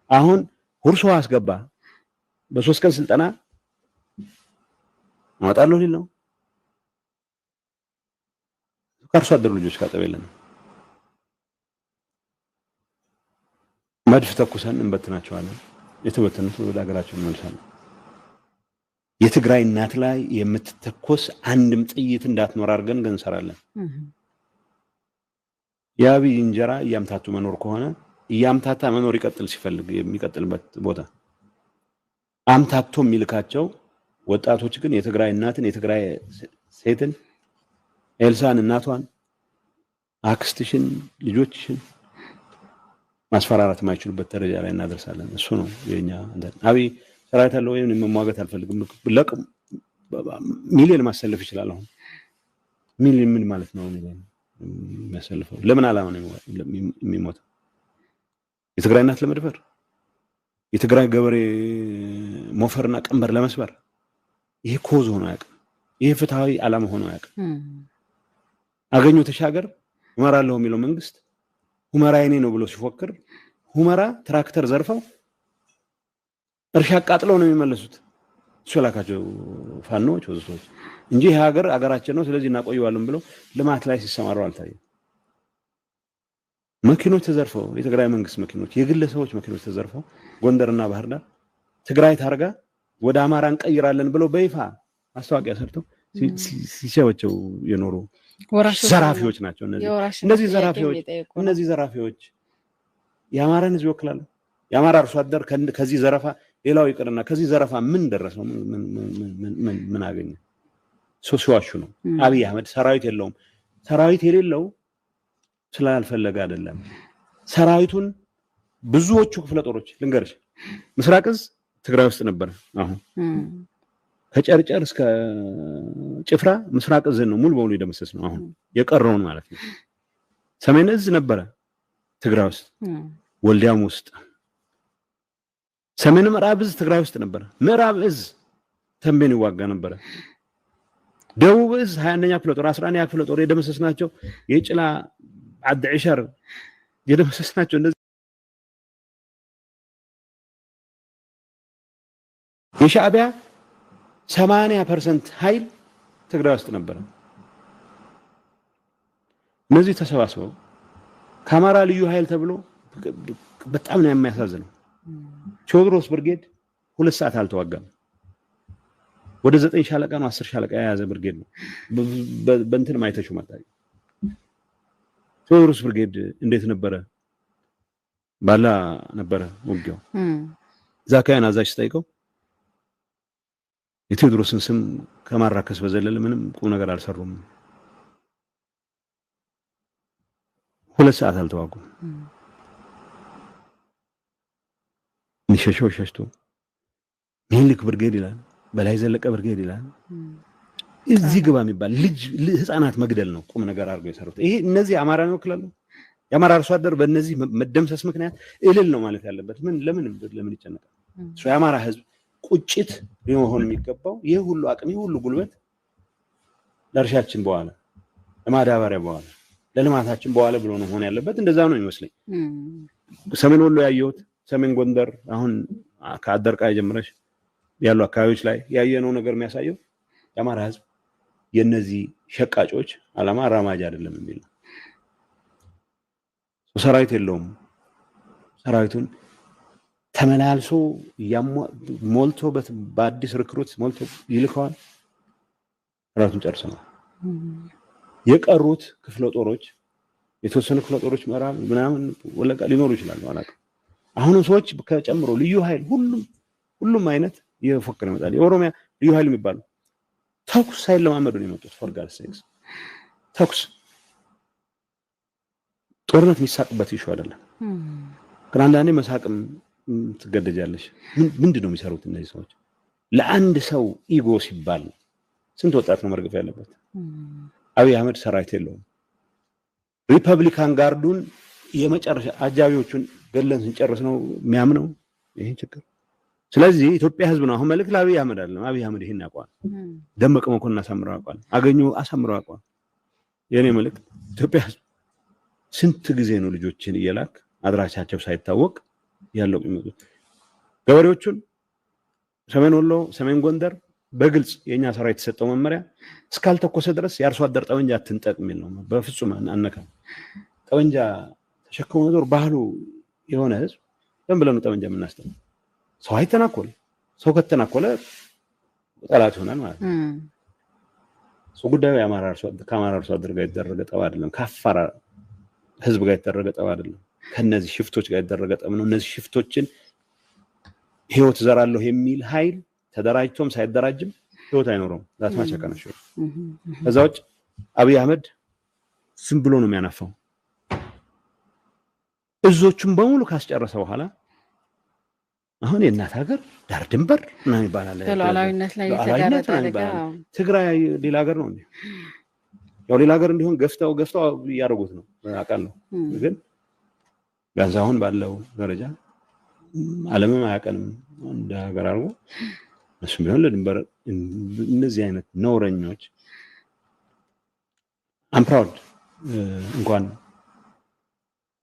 አሁን ሁርሶ አስገባ በ3 ቀን ስልጠና አመጣለሁ ሊል ነው። ከአርሶ አደሩ ልጆች ጋር ጠብ የለንም። መድፍ ተኩሰን እንበትናቸዋለን። የተበተኑት ወደ ሀገራቸው እንመልሳለን። የትግራይ እናት ላይ የምትተኮስ አንድም ጥይት እንዳትኖር አድርገን ግን እንሰራለን። የአብይ እንጀራ እያምታቱ መኖር ከሆነ እያምታታ መኖር ይቀጥል ሲፈልግ የሚቀጥልበት ቦታ አምታቶ የሚልካቸው ወጣቶች ግን የትግራይ እናትን የትግራይ ሴትን ኤልሳን እናቷን አክስትሽን ልጆችሽን ማስፈራራት የማይችሉበት ደረጃ ላይ እናደርሳለን። እሱ ነው የኛ እንትን። አብይ ሰራዊት አለው ወይም መሟገት አልፈልግም። ለቅም ሚሊዮን ማሰለፍ ይችላል። አሁን ሚሊዮን ምን ማለት ነው? ሚሊዮን የሚያሰልፈው ለምን ዓላማ ነው የሚሞተው? የትግራይ እናት ለመድፈር፣ የትግራይ ገበሬ ሞፈርና ቀንበር ለመስበር። ይሄ cause ሆኖ አያውቅም። ይሄ ፍትሃዊ ዓላማ ሆኖ አያውቅም። አገኘሁ ተሻገር እመራለሁ የሚለው መንግስት ሁመራ የኔ ነው ብሎ ሲፎክር ሁመራ ትራክተር ዘርፈው እርሻ አቃጥለው ነው የሚመለሱት። እሱ የላካቸው ፋኖዎች ወዘቶች እንጂ ይሄ ሀገር ሀገራችን ነው ስለዚህ እናቆየዋለን ብለው ልማት ላይ ሲሰማሩ አልታየም። መኪኖች ተዘርፈው የትግራይ መንግስት መኪኖች፣ የግለሰቦች መኪኖች ተዘርፈው ጎንደርና ባህር ዳር ትግራይ ታርጋ ወደ አማራ እንቀይራለን ብለው በይፋ ማስታወቂያ ሰርተው ሲቸበቸው የኖሩ ዘራፊዎች ናቸው። እነዚህ ዘራፊዎች የአማራን ህዝብ ይወክላሉ? የአማራ አርሶ አደር ከዚህ ዘረፋ ሌላው ይቅርና ከዚህ ዘረፋ ምን ደረሰው? ምን አገኘ? ሰው ሲዋሹ ነው። አብይ አህመድ ሰራዊት የለውም። ሰራዊት የሌለው ስላልፈለገ አይደለም። ሰራዊቱን ብዙዎቹ ክፍለ ጦሮች ልንገርሽ፣ ምስራቅ እዝ ትግራይ ውስጥ ነበር። አሁን ከጨርጨር እስከ ጭፍራ ምስራቅ እዝን ነው ሙሉ በሙሉ የደመሰስ ነው። አሁን የቀረውን ማለት ነው። ሰሜን እዝ ነበረ ትግራይ ውስጥ፣ ወልዲያም ውስጥ። ሰሜን ምዕራብ እዝ ትግራይ ውስጥ ነበረ። ምዕራብ እዝ ተንቤን ይዋጋ ነበረ። ደቡብ እዝ 21ኛ ክፍለ ጦር፣ 11ኛ ክፍለ ጦር የደመሰስ ናቸው። የጭላ ዓዲ ዕሸር የደመሰስ ናቸው። እንደዚህ የሻዕቢያ 80% ኃይል ትግራይ ውስጥ ነበረ። እነዚህ ተሰባስበው ከአማራ ልዩ ኃይል ተብሎ በጣም ነው የሚያሳዝነው። ቴዎድሮስ ብርጌድ 2 ሰዓት አልተዋጋም። ወደ 9 ሻለቃ ነው 10 ሻለቃ የያዘ ብርጌድ ነው። በእንትን ማይተሹ ማጣቂ ቴዎድሮስ ብርጌድ እንዴት ነበረ? ባላ ነበረ ውጊያው። ዛካያን አዛዥ ስጠይቀው የቴዎድሮስን ስም ከማራከስ በዘለለ ምንም ቁም ነገር አልሰሩም። 2 ሰዓት አልተዋጉም። ሚሸሸው ሸሽቶ ሚኒልክ ብርጌድ ይላል፣ በላይ ዘለቀ ብርጌድ ይላል። እዚህ ግባ የሚባል ልጅ ህፃናት መግደል ነው ቁም ነገር አድርገው የሰሩት። ይሄ እነዚህ አማራን ይወክላሉ? የአማራ አርሶ አደር በእነዚህ መደምሰስ ምክንያት እልል ነው ማለት ያለበት። ምን ለምን ለምን ይጨነቃል? እሱ የአማራ ህዝብ ቁጭት ሊሆን የሚገባው ይህ ሁሉ አቅም ይህ ሁሉ ጉልበት ለእርሻችን በኋላ ለማዳበሪያ በኋላ ለልማታችን በኋላ ብሎ ነው መሆን ያለበት። እንደዛ ነው የሚመስለኝ። ሰሜን ወሎ ያየሁት፣ ሰሜን ጎንደር አሁን ከአደርቃ ጀምረሽ ያሉ አካባቢዎች ላይ ያየነው ነገር የሚያሳየው የአማራ ህዝብ የነዚህ ሸቃጮች አላማ አራማጅ አይደለም የሚል ነው። ሰራዊት የለውም። ሰራዊቱን ተመላልሶ ሞልቶ በአዲስ recruit ሞልቶ ይልከዋል። ሰራዊቱን ጨርሰናል። የቀሩት ክፍለ ጦሮች የተወሰኑ ክፍለ ጦሮች ምዕራብ ምናምን ወለጋ ሊኖሩ ይችላሉ፣ አላውቅም። አሁንም ሰዎች ከጨምሮ ልዩ ኃይል ሁሉም አይነት እየፎከረ ይመጣል። የኦሮሚያ ልዩ ኃይል የሚባሉ ተኩስ ሳይለማመዱ ነው የመጡት። For God's sakes ተኩስ ጦርነት የሚሳቅበት issue አይደለም። ግን አንዳንዴ መሳቅም ትገደጃለሽ። ምንድን ነው የሚሰሩት እነዚህ ሰዎች? ለአንድ ሰው ego ሲባል ስንት ወጣት ነው መርገፍ ያለበት? አብይ አህመድ ሰራዊት የለውም። Republican Guard ኡን የመጨረሻ አጃቢዎቹን ገለን ስንጨርስ ነው የሚያምነው ይሄን ችግር። ስለዚህ ኢትዮጵያ ህዝብ ነው አሁን መልእክት ለአብይ አህመድ አይደለም። አብይ አህመድ ይሄን ያውቀዋል። ደመቀ መኮንን አሳምረው ያውቀዋል። አገኘሁ አሳምረው ያውቀዋል። የኔ መልእክት ኢትዮጵያ ህዝብ ስንት ጊዜ ነው ልጆችን እየላክ አድራሻቸው ሳይታወቅ ያለው የሚመጡት ገበሬዎቹን ሰሜን ወሎ፣ ሰሜን ጎንደር በግልጽ የኛ ሰራዊት የተሰጠው መመሪያ እስካልተኮሰ ድረስ የአርሶ አደር ጠመንጃ አትንጠቅ የሚል ነው። በፍጹም አነካም። ጠመንጃ ተሸክሞ መዞር ባህሉ የሆነ ህዝብ ዝም ብለን ጠመንጃ የምናስጠው ሰው አይተናኮል። ሰው ከተናኮለ ጠላት ይሆናል ማለት ነው። ሰው ጉዳዩ ከአማራ አርሶ አደር ጋር የተደረገ ጠብ አይደለም። ከአፋር ህዝብ ጋር የተደረገ ጠብ አይደለም። ከነዚህ ሽፍቶች ጋር የተደረገ ጠብ ነው። እነዚህ ሽፍቶችን ህይወት ዘራለሁ የሚል ኃይል ተደራጅቶም ሳይደራጅም ህይወት አይኖረውም። ዛትማች አቀነሽ። ከዛ ውጭ አብይ አህመድ ዝም ብሎ ነው የሚያናፋው። እዞቹን በሙሉ ካስጨረሰ በኋላ አሁን የእናት ሀገር ዳር ድንበር ምናምን ይባላል።
በሉዓላዊነት ላይ የተጋረጠ አደጋ።
ትግራይ ሌላ ሀገር ነው እንዴ? ያው ሌላ ሀገር እንዲሆን ገፍተው ገፍተው እያደረጉት ነው አውቃለሁ። ግን ቢያንስ አሁን ባለው ደረጃ ዓለምም አያውቀንም እንደ ሀገር አድርጎ እሱም ቢሆን ለድንበር እነዚህ አይነት ነውረኞች I'm proud እንኳን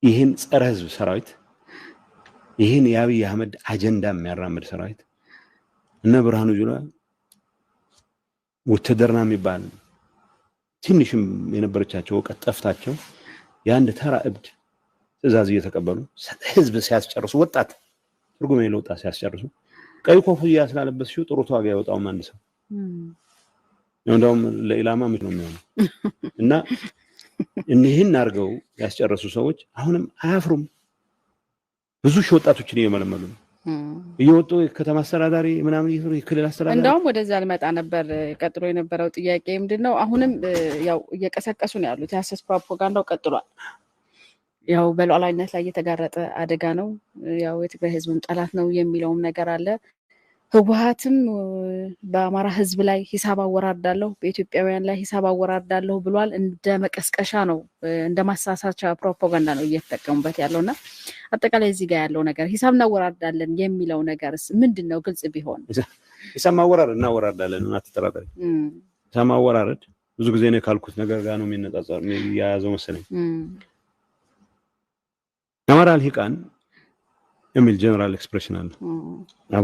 ይህን ጸረ ህዝብ ሰራዊት ይህን የአብይ አህመድ አጀንዳ የሚያራምድ ሰራዊት እነ ብርሃኑ ጁላ ውትድርና የሚባል ትንሽም የነበረቻቸው እውቀት ጠፍታቸው የአንድ ተራ እብድ ትዕዛዝ እየተቀበሉ ህዝብ ሲያስጨርሱ፣ ወጣት ትርጉም የሌለው ወጣት ሲያስጨርሱ፣ ቀይ ኮፍያ ስላለበስሽው ጥሩ ተዋጊ አይወጣውም አንድ ሰው። እንደውም ለኢላማ ምች ነው የሚሆነው። እና እኒህን አድርገው ያስጨረሱ ሰዎች አሁንም አያፍሩም። ብዙ ሺህ ወጣቶችን እየመለመሉ ነው እየወጡ ከተማ አስተዳዳሪ ምናምን የክልል አስተዳዳሪ።
እንደውም ወደዛ ልመጣ ነበር። ቀጥሎ የነበረው ጥያቄ ምንድነው? አሁንም ያው እየቀሰቀሱ ነው ያሉት። የሀሰት ፕሮፓጋንዳው ቀጥሏል። ያው በሉዓላዊነት ላይ የተጋረጠ አደጋ ነው፣ ያው የትግራይ ህዝብም ጠላት ነው የሚለውም ነገር አለ። ህወሓትም በአማራ ህዝብ ላይ ሂሳብ አወራርዳለሁ፣ በኢትዮጵያውያን ላይ ሂሳብ አወራርዳለሁ ብሏል። እንደ መቀስቀሻ ነው፣ እንደ ማሳሳቻ ፕሮፓጋንዳ ነው እየተጠቀሙበት ያለውና አጠቃላይ እዚህ ጋር ያለው ነገር ሂሳብ እናወራርዳለን የሚለው ነገርስ ምንድን ነው? ግልጽ ቢሆን።
ሂሳብ ማወራረድ እናወራርዳለን፣ አትጠራጠሪ። ሂሳብ ማወራረድ ብዙ ጊዜ እኔ ካልኩት ነገር ጋር ነው የሚነጻጸር የሚያያዘው መሰለኝ። የአማራ ልሂቃን የሚል general expression አለ።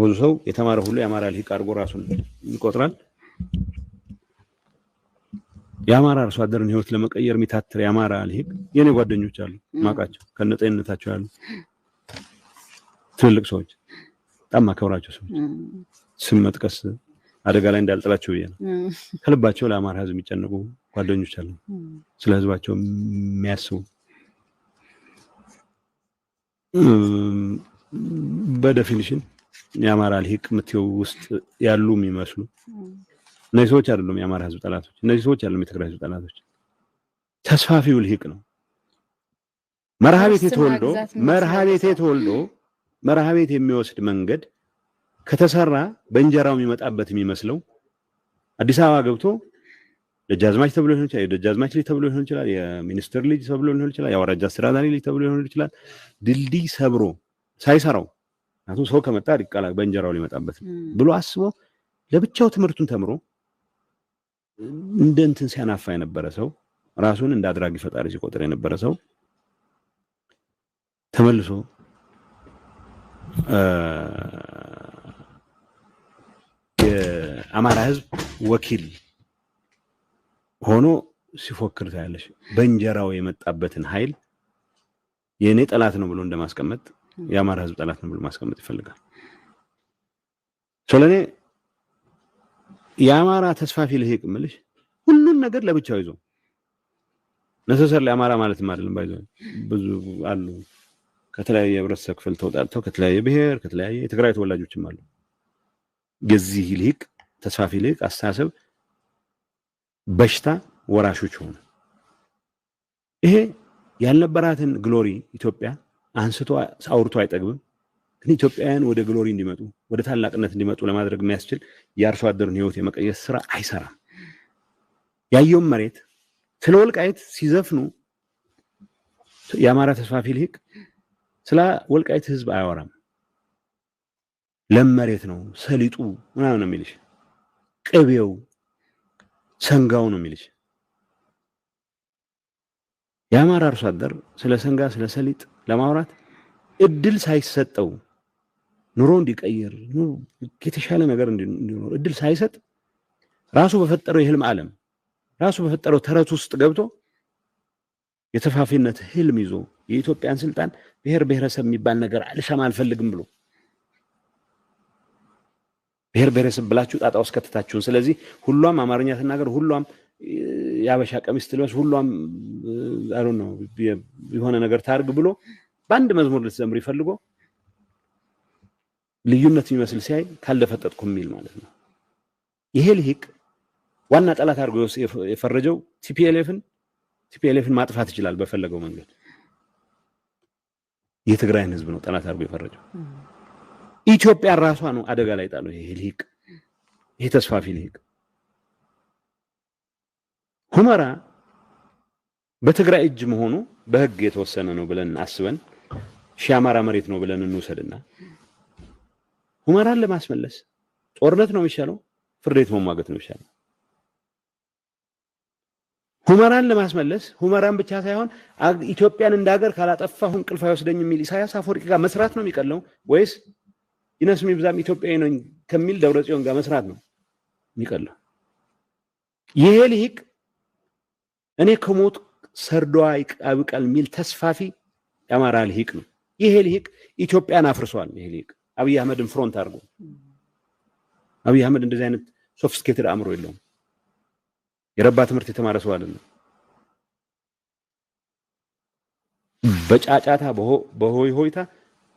ብዙ ሰው የተማረ ሁሉ የአማራ ልሂቅ አድርጎ ራሱን ይቆጥራል። የአማራ አርሶ አደርን ህይወት ለመቀየር የሚታትር የአማራ ልሂቅ የኔ ጓደኞች አሉ፣ ማውቃቸው ከነጤንነታቸው ያሉ ትልልቅ ሰዎች፣ በጣም ማከብራቸው ሰዎች፣ ስም መጥቀስ አደጋ ላይ እንዳልጥላቸው ብዬ ነው። ከልባቸው ለአማራ ህዝብ የሚጨነቁ ጓደኞች አሉ፣ ስለ ህዝባቸው የሚያስቡ፣ በ definition የአማራ ልሂቅ የምትይው ውስጥ ያሉ የሚመስሉ። እነዚህ ሰዎች አይደሉም የአማራ ህዝብ ጠላቶች። እነዚህ ሰዎች አይደሉም የትግራይ ህዝብ ጠላቶች። ተስፋፊው ልሂቅ ነው። መርሃቤቴ ተወልዶ መርሃቤቴ የሚወስድ መንገድ ከተሰራ በእንጀራው የሚመጣበት የሚመስለው፣ አዲስ አበባ ገብቶ ደጃዝማች ተብሎ ሊሆን ይችላል፣ የደጃዝማች ልጅ ተብሎ ሊሆን ይችላል፣ የሚኒስትር ልጅ ተብሎ ሊሆን ይችላል፣ የአውራጃ አስተዳዳሪ ልጅ ተብሎ ሊሆን ይችላል። ድልድይ ሰብሮ ሳይሰራው፣ ምክንያቱም ሰው ከመጣ ሊቀላ በእንጀራው ሊመጣበት ብሎ አስቦ ለብቻው ትምህርቱን ተምሮ እንደ እንትን ሲያናፋ የነበረ ሰው፣ ራሱን እንደ አድራጊ ፈጣሪ ሲቆጥር የነበረ ሰው ተመልሶ የአማራ ህዝብ ወኪል ሆኖ ሲፎክር ታያለሽ። በእንጀራው የመጣበትን ኃይል የእኔ ጠላት ነው ብሎ እንደማስቀመጥ የአማራ ህዝብ ጠላት ነው ብሎ ማስቀመጥ ይፈልጋል። ስለኔ የአማራ ተስፋፊ ልሂቅ እምልሽ ሁሉን ነገር ለብቻው ይዞ፣ necessarily አማራ ማለት አይደለም፣ ባይዞ ብዙ አሉ፣ ከተለያየ የህብረተሰብ ክፍል ተውጣጥተው፣ ከተለያየ ብሔር፣ ከተለያየ የትግራይ ተወላጆችም አሉ። የዚህ ልሂቅ፣ ተስፋፊ ልሂቅ አስተሳሰብ በሽታ ወራሾች ሆኑ። ይሄ ያልነበራትን glory ኢትዮጵያ አንስቶ አውርቶ አይጠግብም። ግን ኢትዮጵያውያን ወደ glory እንዲመጡ፣ ወደ ታላቅነት እንዲመጡ ለማድረግ የሚያስችል የአርሶ አደሩን ህይወት የመቀየስ ስራ አይሰራም። ያየውን መሬት ስለ ወልቃይት ሲዘፍኑ የአማራ ተስፋፊ ልሂቅ ስለ ወልቃይት ህዝብ አያወራም። ለም መሬት ነው፣ ሰሊጡ ምናምን ነው የሚልሽ፣ ቅቤው ሰንጋው ነው የሚልሽ። የአማራ አርሶ አደር ስለ ሰንጋ ስለ ሰሊጥ ለማውራት እድል ሳይሰጠው፣ ኑሮ እንዲቀይር፣ የተሻለ ነገር እንዲኖር እድል ሳይሰጥ፣ ራሱ በፈጠረው የህልም ዓለም፣ ራሱ በፈጠረው ተረት ውስጥ ገብቶ የተፋፊነት ህልም ይዞ፣ የኢትዮጵያን ስልጣን ብሔር ብሔረሰብ የሚባል ነገር አልሰማ አልፈልግም ብሎ፣ ብሔር ብሔረሰብ ብላችሁ ጣጣ ውስጥ ከተታችሁን፣ ስለዚህ ሁሏም አማርኛ ትናገር፣ ሁሏም የአበሻ ቀሚስ ትልበስ፣ ሁሏም I don't know የሆነ ነገር ታርግ ብሎ በአንድ መዝሙር ልትዘምር ይፈልጎ ልዩነት የሚመስል ሲያይ ካልደፈጠጥኩ የሚል ማለት ነው። ይሄ ልሂቅ ዋና ጠላት አድርጎ የፈረጀው TPLF ን፣ TPLF ን ማጥፋት ይችላል በፈለገው መንገድ። የትግራይን ህዝብ ነው ጠላት አድርጎ የፈረጀው። ኢትዮጵያ ራሷ ነው አደጋ ላይ ጣለው ይሄ ልሂቅ፣ ይሄ ተስፋፊ ልሂቅ። ሁመራ በትግራይ እጅ መሆኑ በህግ የተወሰነ ነው ብለን አስበን ሺህ አማራ መሬት ነው ብለን እንውሰድና ሁመራን ለማስመለስ ጦርነት ነው የሚሻለው? ፍርድ ቤት መሟገት ነው የሚሻለው? ሁመራን ለማስመለስ፣ ሁመራን ብቻ ሳይሆን ኢትዮጵያን እንደ ሀገር ካላጠፋሁ እንቅልፍ አይወስደኝ የሚል ኢሳያስ አፈወርቂ ጋር መስራት ነው የሚቀለው ወይስ ይነስም ይብዛም ኢትዮጵያዊ ነኝ ከሚል ደብረ ጽዮን ጋር መስራት ነው የሚቀለው? ይሄ ልሂቅ እኔ ከሞት ሰርዶ ያብቃል የሚል ተስፋፊ የአማራ ልሂቅ ነው። ይሄ ልሂቅ ኢትዮጵያን አፍርሷል። ይሄ ልሂቅ አብይ አህመድን front አድርጎ፣ አብይ አህመድ እንደዚህ አይነት sophisticated አእምሮ የለውም። የረባ ትምህርት የተማረ ሰው አይደለም። በጫጫታ በሆይ ሆይታ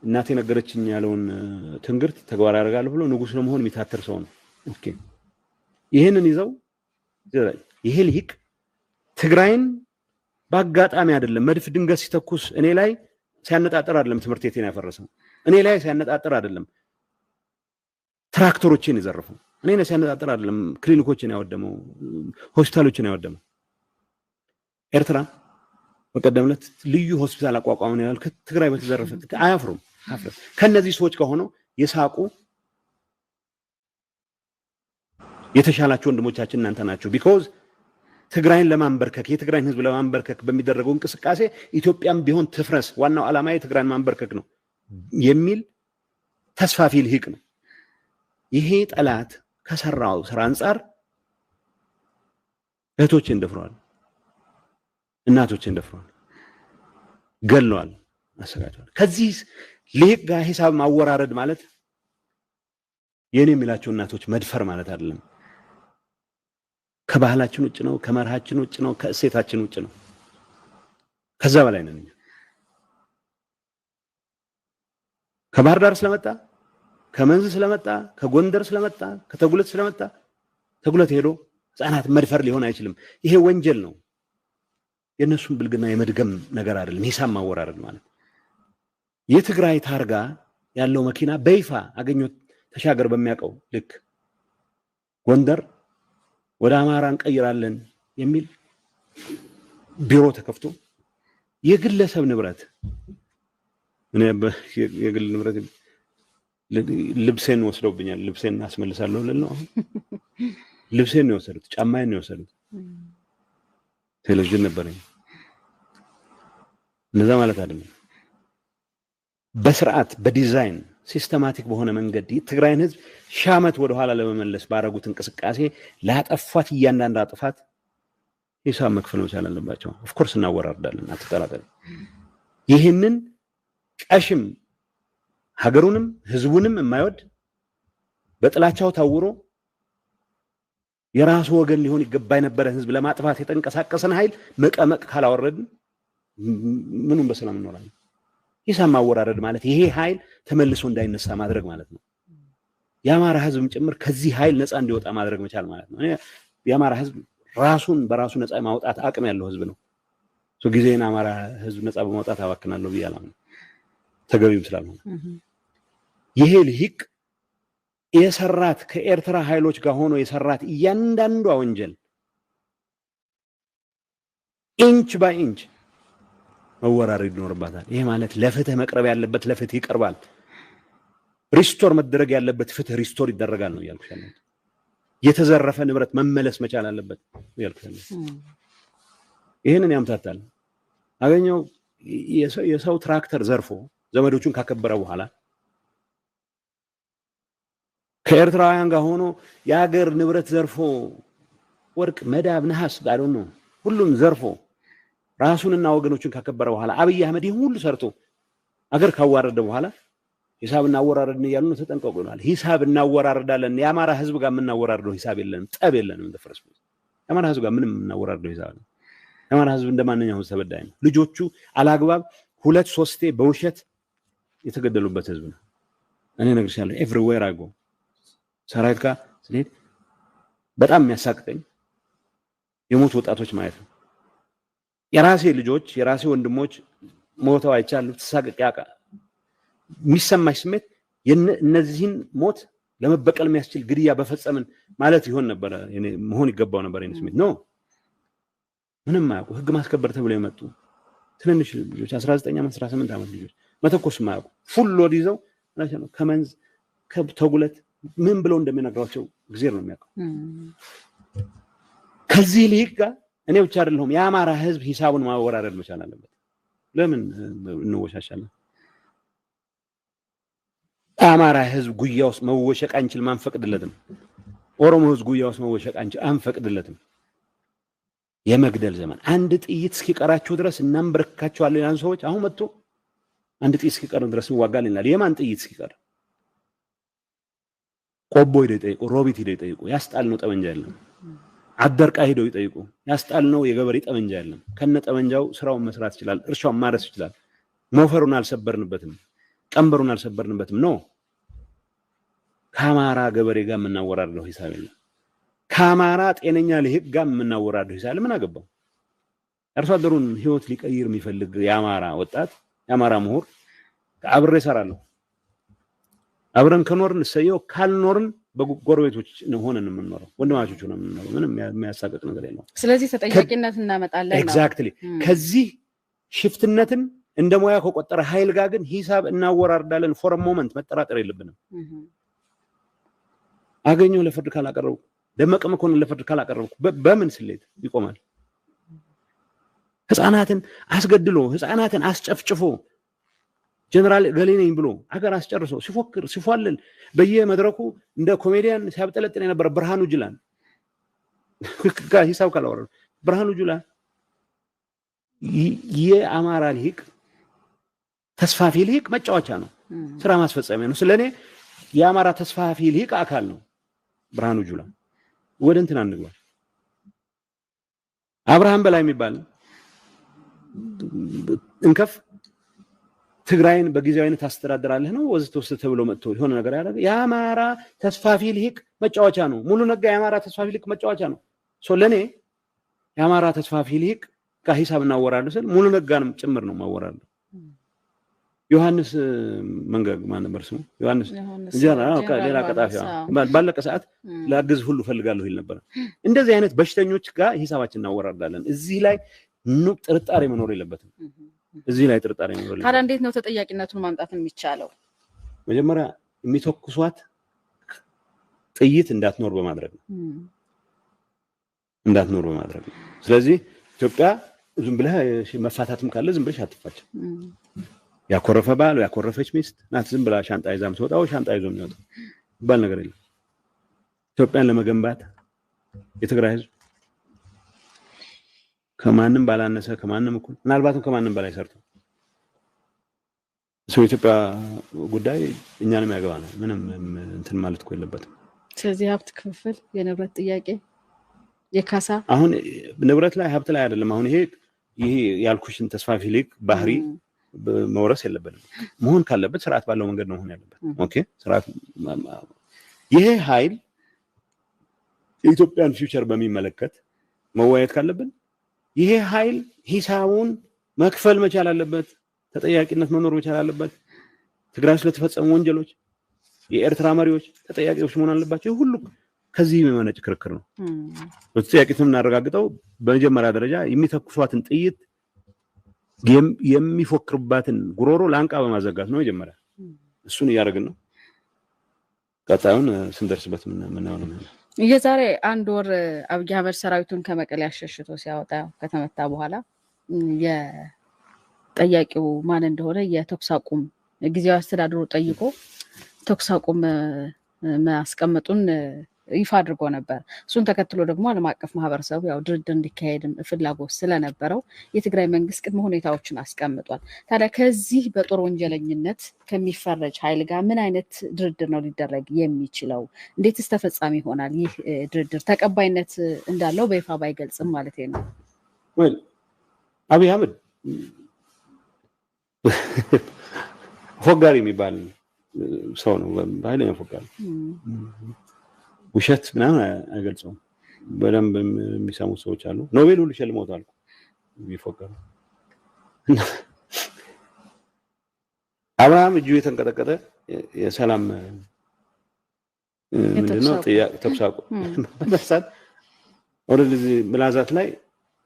እናቴ ነገረችኝ ያለውን ትንግርት ተግባራዊ ያደርጋለሁ ብሎ ንጉስ ለመሆን የሚታተር ሰው ነው። Okay ይሄንን ይዘው ይሄ ልሂቅ ትግራይን በአጋጣሚ አይደለም መድፍ ድንገት ሲተኩስ እኔ ላይ ሲያነጣጥር አይደለም ትምህርት ቤቴን ያፈረሰው፣ እኔ ላይ ሲያነጣጥር አይደለም ትራክተሮችን የዘረፈው፣ እኔ ላይ ሲያነጣጥር አይደለም ክሊኒኮችን ያወደመው፣ ሆስፒታሎችን ያወደመው። ኤርትራ በቀደም ዕለት ልዩ ሆስፒታል አቋቋመን ይላል። ከትግራይ በተዘረፈ አያፍሩም። ከነዚህ ሰዎች ከሆነው የሳቁ የተሻላችሁ ወንድሞቻችን እናንተ ናችሁ። Because ትግራይን ለማንበርከክ የትግራይን ህዝብ ለማንበርከክ በሚደረገው እንቅስቃሴ ኢትዮጵያም ቢሆን ትፍረስ፣ ዋናው ዓላማ የትግራይን ማንበርከክ ነው የሚል ተስፋፊ ልሂቅ ነው። ይሄ ጠላት ከሰራው ስራ አንጻር እህቶችን ደፍረዋል፣ እናቶችን ደፍረዋል፣ ገለዋል፣ አሰቃይተዋል። ከዚህ ልሂቅ ጋር ሂሳብ ማወራረድ ማለት የኔ የሚላቸው እናቶች መድፈር ማለት አይደለም። ከባህላችን ውጭ ነው፣ ከመርሃችን ውጭ ነው፣ ከእሴታችን ውጭ ነው። ከዛ በላይ ነን እኛ። ከባህር ዳር ስለመጣ፣ ከመንዝ ስለመጣ፣ ከጎንደር ስለመጣ፣ ከተጉለት ስለመጣ ተጉለት ሄዶ ህፃናት መድፈር ሊሆን አይችልም። ይሄ ወንጀል ነው። የነሱን ብልግና የመድገም ነገር አይደለም ሂሳብ ማወራረድ ማለት። የትግራይ ታርጋ ያለው መኪና በይፋ አገኘሁ ተሻገር በሚያውቀው ልክ ጎንደር ወደ አማራ እንቀይራለን የሚል ቢሮ ተከፍቶ የግለሰብ ንብረት እኔ የግል ንብረት ልብሴን ወስደውብኛል፣ ልብሴን አስመልሳለሁ ልል ነው። አሁን ልብሴን ነው የወሰዱት፣ ጫማዬን ነው የወሰዱት፣ ቴሌቪዥን ነበረኝ። እንደዛ ማለት አይደለም። በስርዓት በዲዛይን systematic በሆነ መንገድ ትግራይን ህዝብ ሺህ ዓመት ወደ ኋላ ለመመለስ ባረጉት እንቅስቃሴ ላጠፏት እያንዳንዷ ጥፋት ሂሳብ መክፈል መቻል አለባቸው። Of course እናወራርዳለን፣ አትጠራጠሪ። ይህንን ቀሽም ሀገሩንም ህዝቡንም የማይወድ በጥላቻው ታውሮ የራሱ ወገን ሊሆን ይገባ የነበረ ህዝብ ለማጥፋት የተንቀሳቀሰን ኃይል መቀመቅ ካላወረድን ምኑን በሰላም እንኖራለን? ሂሳብ ማወራረድ ማለት ይሄ ኃይል ተመልሶ እንዳይነሳ ማድረግ ማለት ነው። የአማራ ህዝብም ጭምር ከዚህ ኃይል ነፃ እንዲወጣ ማድረግ መቻል ማለት ነው። የአማራ ህዝብ ራሱን በራሱ ነፃ ማውጣት አቅም ያለው ህዝብ ነው። ጊዜን አማራ ህዝብ ነፃ በማውጣት አባክናለሁ ብዬ አላምንም፣ ተገቢም ስላልሆነ። ይሄ ልሂቅ የሰራት ከኤርትራ ኃይሎች ጋር ሆኖ የሰራት እያንዳንዷ ወንጀል inch by inch መወራረድ ይኖርባታል። ይሄ ማለት ለፍትህ መቅረብ ያለበት ለፍትህ ይቀርባል። Restore መደረግ ያለበት ፍትህ restore ይደረጋል ነው እያልኩሽ ያለሁት። የተዘረፈ ንብረት መመለስ መቻል አለበት እያልኩሽ ያለሁት። ይሄንን ያምታታል። አገኘው የሰው ትራክተር ዘርፎ ዘመዶቹን ካከበረ በኋላ ከኤርትራውያን ጋር ሆኖ የሀገር ንብረት ዘርፎ ወርቅ፣ መዳብ፣ ነሐስ I don't know ሁሉም ዘርፎ ራሱንና ወገኖቹን ካከበረ በኋላ አብይ አህመድ ይሄን ሁሉ ሰርቶ አገር ካዋረደ በኋላ ሂሳብ እናወራረድን እያሉ ነው። ተጠንቀቁ ይላል። ሂሳብ እናወራረዳለን። የአማራ ህዝብ ጋር የምናወራርደው ሂሳብ የለንም፣ ጠብ የለንም። እንደ ፈረስ የአማራ ህዝብ ጋር ምንም የምናወራርደው ሂሳብ የለም። የአማራ ህዝብ እንደማንኛውም ተበዳይ ነው። ልጆቹ አላግባብ 2 3 በውሸት የተገደሉበት ህዝብ ነው። እኔ እነግርሻለሁ፣ everywhere I go ሰራዊት ጋር ስንሄድ በጣም የሚያሳቅቀኝ የሞቱ ወጣቶች ማየት ነው። የራሴ ልጆች የራሴ ወንድሞች ሞተው አይቻለሁ። ተሳቅቄ የሚሰማሽ ስሜት እነዚህን ሞት ለመበቀል የሚያስችል ግድያ በፈጸምን ማለት ይሆን ነበረ፣ መሆን ይገባው ነበር የኔ ስሜት ነው። ምንም አያውቁ ህግ ማስከበር ተብለው የመጡ ትንንሽ ልጆች 19 ዓመት 18 ዓመት ልጆች መተኮስ የማያውቁ full load ይዘው ከመንዝ ከተጉለት ምን ብለው እንደሚነግሯቸው እግዚአብሔር ነው የሚያውቀው። ከዚህ ልሂቅ ጋር እኔ ብቻ አይደለሁም፣ የአማራ ህዝብ ሂሳቡን ማወራረድ መቻል አለበት። ለምን እንወሻሻለን? አማራ ህዝብ ጉያ ውስጥ መወሸቅ አንችልም፣ አንፈቅድለትም። ኦሮሞ ህዝብ ጉያ ውስጥ መወሸቅ አንፈቅድለትም። የመግደል ዘመን አንድ ጥይት እስኪቀራችሁ ድረስ እናንበረክካችኋለን ያሉ ሰዎች አሁን መጥቶ አንድ ጥይት እስኪቀር ድረስ እንዋጋለን ይላል። የማን ጥይት እስኪቀር? ቆቦ ሄደው ይጠይቁ፣ ሮቢት ሄደው ይጠይቁ። ያስጣልነው ጠመንጃ የለም። አደርቃ ሄደው ይጠይቁ። ያስጣልነው የገበሬ ጠመንጃ የለም። ከነ ጠመንጃው ስራውን መስራት ይችላል፣ እርሻውን ማረስ ይችላል። ሞፈሩን አልሰበርንበትም፣ ቀንበሩን አልሰበርንበትም። No፣ ከአማራ ገበሬ ጋር የምናወራርደው ሂሳብ የለም። ከአማራ ጤነኛ ልሂቅ ጋር የምናወራርደው ሂሳብ ምን አገባው? አርሶ አደሩን ህይወት ሊቀይር የሚፈልግ የአማራ ወጣት፣ የአማራ ምሁር አብሬ እሰራለሁ። አብረን ከኖርን እሰየው፣ ካልኖርን በጎረቤቶች ሆነን የምንኖረው፣ ወንድማቾች ሆነን የምንኖረው፣ ምንም የሚያሳቅቅ ነገር የለውም።
ስለዚህ ተጠያቂነት እናመጣለን ነው።
Exactly። ከዚህ ሽፍትነትን እንደ ሙያ ከቆጠረ ኃይል ጋር ግን ሂሳብ እናወራርዳለን። For a moment መጠራጠር የለብንም። አገኘሁ ለፍርድ ካላቀረብኩ፣ ደመቀ መኮንን ለፍርድ ካላቀረብኩ በምን ስሌት ይቆማል? ህፃናትን አስገድሎ፣ ህፃናትን አስጨፍጭፎ፣ ጀነራል ገሌ ነኝ ብሎ አገር አስጨርሶ ሲፎክር ሲፏልል በየመድረኩ እንደ ኮሜዲያን ሲያብጠለጥን የነበረ ብርሃኑ ጁላን ሂሳብ ካላወረዱ፣ ብርሃኑ ጁላ የአማራ ልሂቅ፣ ተስፋፊ ልሂቅ መጫወቻ ነው፣ ስራ ማስፈጸሚያ ነው። ስለኔ የአማራ ተስፋፊ ልሂቅ አካል ነው ብርሃኑ ጁላ። ወደ እንትን አንግባ። አብርሃም በላይ የሚባል እንከፍ ትግራይን በጊዜያዊነት ታስተዳድራለህ ነው ወዘተ ወዘተ ተብሎ መጥቶ የሆነ ነገር ያደረገ የአማራ ተስፋፊ ልሂቅ መጫወቻ ነው። ሙሉ ነጋ የአማራ ተስፋፊ ልሂቅ መጫወቻ ነው። So ለኔ የአማራ ተስፋፊ ልሂቅ ጋር ሂሳብ እናወራለን ስል ሙሉ ነጋንም ጭምር ነው ማወራለሁ። ዮሐንስ መንገግ ማን ነበር ስሙ? ዮሐንስ ሌላ ቀጣፊ ባለቀ ሰዓት ላግዝ ሁሉ ፈልጋለሁ ይል ነበር። እንደዚህ አይነት በሽተኞች ጋር ሂሳባችን እናወራርዳለን። እዚህ ላይ ጥርጣሬ መኖር የለበትም። እዚህ ላይ ጥርጣሬ መኖር የለበትም።
ታዲያ እንዴት ነው ተጠያቂነቱን ማምጣት የሚቻለው?
መጀመሪያ የሚተኩሷት ጥይት እንዳትኖር በማድረግ ነው። እንዳትኖር በማድረግ ነው። ስለዚህ ኢትዮጵያ ዝም ብለህ መፋታትም ካለ ዝም ብለሽ አትፋችም። ያኮረፈ ባል፣ ያኮረፈች ሚስት ናት ዝም ብላ ሻንጣ ይዛ የምትወጣው፣ ሻንጣ ይዞ የሚወጣው ይባል ነገር የለም። ኢትዮጵያን ለመገንባት የትግራይ ህዝብ ከማንም ባላነሰ፣ ከማንም እኩል፣ ምናልባትም ከማንም በላይ ሰርቶ ሰው የኢትዮጵያ ጉዳይ እኛንም ያገባናል። ምንም እንትን ማለት እኮ የለበትም።
ስለዚህ ሀብት ክፍፍል፣ የንብረት ጥያቄ፣ የካሳ
አሁን ንብረት ላይ፣ ሀብት ላይ አይደለም። አሁን ይሄ ያልኩሽን ተስፋፊ ልሂቅ ባህሪ መውረስ የለበትም። መሆን ካለበት ስርዓት ባለው መንገድ ነው መሆን ያለበት። Okay፣ ስርዓት ይሄ ኃይል የኢትዮጵያን future በሚመለከት መወያየት ካለብን ይሄ ኃይል ሂሳቡን መክፈል መቻል አለበት። ተጠያቂነት መኖር መቻል አለበት። ትግራይ ስለተፈጸሙ ወንጀሎች የኤርትራ መሪዎች ተጠያቂዎች መሆን አለባቸው። ሁሉ ከዚህ የሚመነጭ ክርክር ነው። በተጠያቂነት የምናረጋግጠው በመጀመሪያ ደረጃ የሚተኩሷትን ጥይት፣ የሚፎክርባትን ጉሮሮ ላንቃ በማዘጋት ነው። መጀመሪያ እሱን እያደረግን ነው። ቀጣዩን ስንደርስበት የምናየው ነው።
የዛሬ አንድ ወር አብይ አህመድ ሰራዊቱን ከመቀሌ አሸሽቶ ሲያወጣ ከተመታ በኋላ የጠያቂው ማን እንደሆነ የተኩስ አቁም ጊዜያዊ አስተዳደሩ ጠይቆ ተኩስ አቁም ማስቀመጡን ይፋ አድርጎ ነበር። እሱን ተከትሎ ደግሞ ዓለም አቀፍ ማህበረሰቡ ያው ድርድር እንዲካሄድም ፍላጎት ስለነበረው የትግራይ መንግስት ቅድመ ሁኔታዎችን አስቀምጧል። ታዲያ ከዚህ በጦር ወንጀለኝነት ከሚፈረጅ ኃይል ጋር ምን አይነት ድርድር ነው ሊደረግ የሚችለው? እንዴትስ ተፈጻሚ ይሆናል? ይህ ድርድር ተቀባይነት እንዳለው በይፋ ባይገልጽም ማለት ነው።
Well፣ አብይ አህመድ ፎጋሪ የሚባል ሰው ነው። በኃይለኛ ፎጋሪ፣ ውሸት ምናምን አይገልጸውም። በደንብ የሚሰሙ ሰዎች አሉ። ኖቤል ሁሉ ሸልመውታል የሚፎገሩ። አብርሃም እጁ የተንቀጠቀጠ የሰላም ምንድነው ተኩስ አቁም በመሳት already ምላዛት ላይ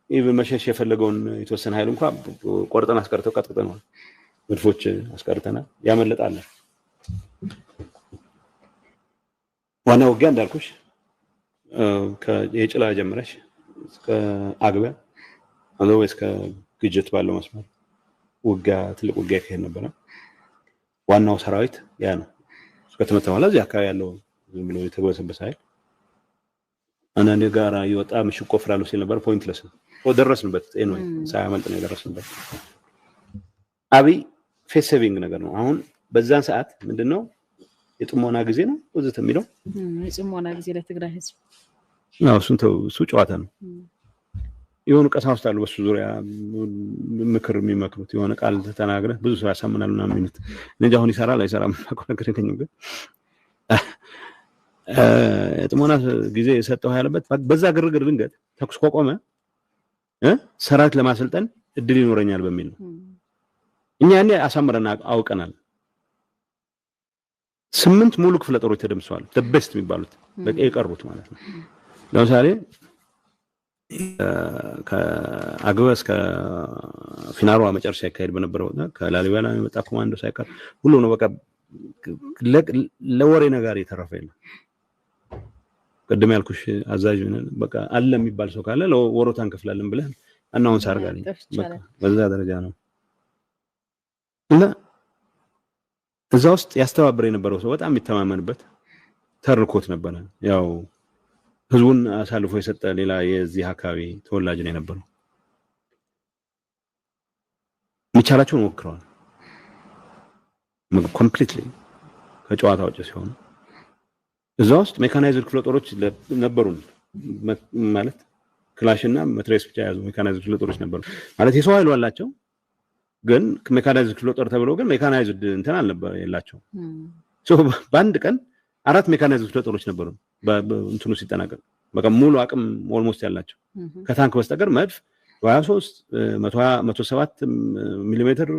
even መሸሽ የፈለገውን የተወሰነ ኃይል እንኳ ቆርጠን አስቀርተው ቀጥቅጠነዋል። መድፎች አስቀርተናል። ያመለጣለ። ዋና ውጊያ እንዳልኩሽ የጭላ ጀምረሽ እስከ አግበ ወይ እስከ ግጅት ባለው መስመር ውጊያ፣ ትልቅ ውጊያ ይካሄድ ነበረ። ዋናው ሰራዊት ያ ነው። እስከተመታ በኋላ እዚህ አካባቢ ያለው ዝም ብሎ የተግበሰበሰ ኃይል አንዳንዴ ጋራ እየወጣ ምሽግ ቆፍራለሁ ሲል ነበር። Pointless ነው። ደረስንበት። Anyway ሳያመልጥ ነው የደረስንበት። አብይ face saving ነገር ነው። አሁን በዛን ሰዓት ምንድነው የጥሞና ጊዜ ነው ወዘተ የሚለው
የጽሞና ጊዜ ለትግራይ ህዝብ።
ያው እሱን ተው፣ እሱ ጨዋታ ነው። የሆኑ ቀሳውስት አሉ በሱ ዙሪያ ምክር የሚመክሩት፣ የሆነ ቃል ተናግረህ ብዙ ሰው ያሳምናል ምናምን የሚሉት። እኔ እንጃ አሁን ይሰራል አይሰራም የማውቀው ነገር የለኝም። ግን የጥሞና ጊዜ የሰጠው ያለበት በዛ ግርግር ድንገት ተኩስ ከቆመ ሰራዊት ለማሰልጠን እድል ይኖረኛል በሚል ነው። እኛ ያኔ አሳምረን አውቀናል። 8 ሙሉ ክፍለ ጦሮች ተደምሰዋል። The best የሚባሉት በቃ የቀሩት ማለት ነው። ለምሳሌ ከአግበ እስከ ፊናሯ መጨረሻ ያካሄድ በነበረው ከላሊበላ የመጣ ኮማንዶ ሳይቀር ሁሉ ነው። በቃ ለወሬ ነጋሪ የተረፈ የለም። ቅድም ያልኩሽ አዛዥ በቃ አለ የሚባል ሰው ካለ ለወሮታ እንከፍላለን ብለህ announce አድርጋለኝ። በቃ በዛ ደረጃ ነው። እና እዛ ውስጥ ያስተባብር የነበረው ሰው በጣም የሚተማመንበት ተርኮት ነበረ። ያው ህዝቡን አሳልፎ የሰጠ ሌላ የዚህ አካባቢ ተወላጅ ነው የነበረው። የሚቻላቸውን ሞክረዋል። Completely ከጨዋታ ውጭ ሲሆኑ እዛ ውስጥ mechanized ክፍለ ጦሮች ነበሩን። ማለት ክላሽና መትረየስ ብቻ የያዙ mechanized ክፍለ ጦሮች ነበሩ። ማለት የሰው ኃይሉ አላቸው፣ ግን mechanized ክፍለ ጦር ተብሎ ግን mechanized እንትን አልነበረ የላቸው። So በአንድ ቀን 4 mechanized ክፍለ ጦሮች ነበሩ። እንትኑ ሲጠናቀቅ በቃ ሙሉ አቅም almost ያላቸው ከታንክ በስተቀር መድፍ 23 107 ሚሊሜትር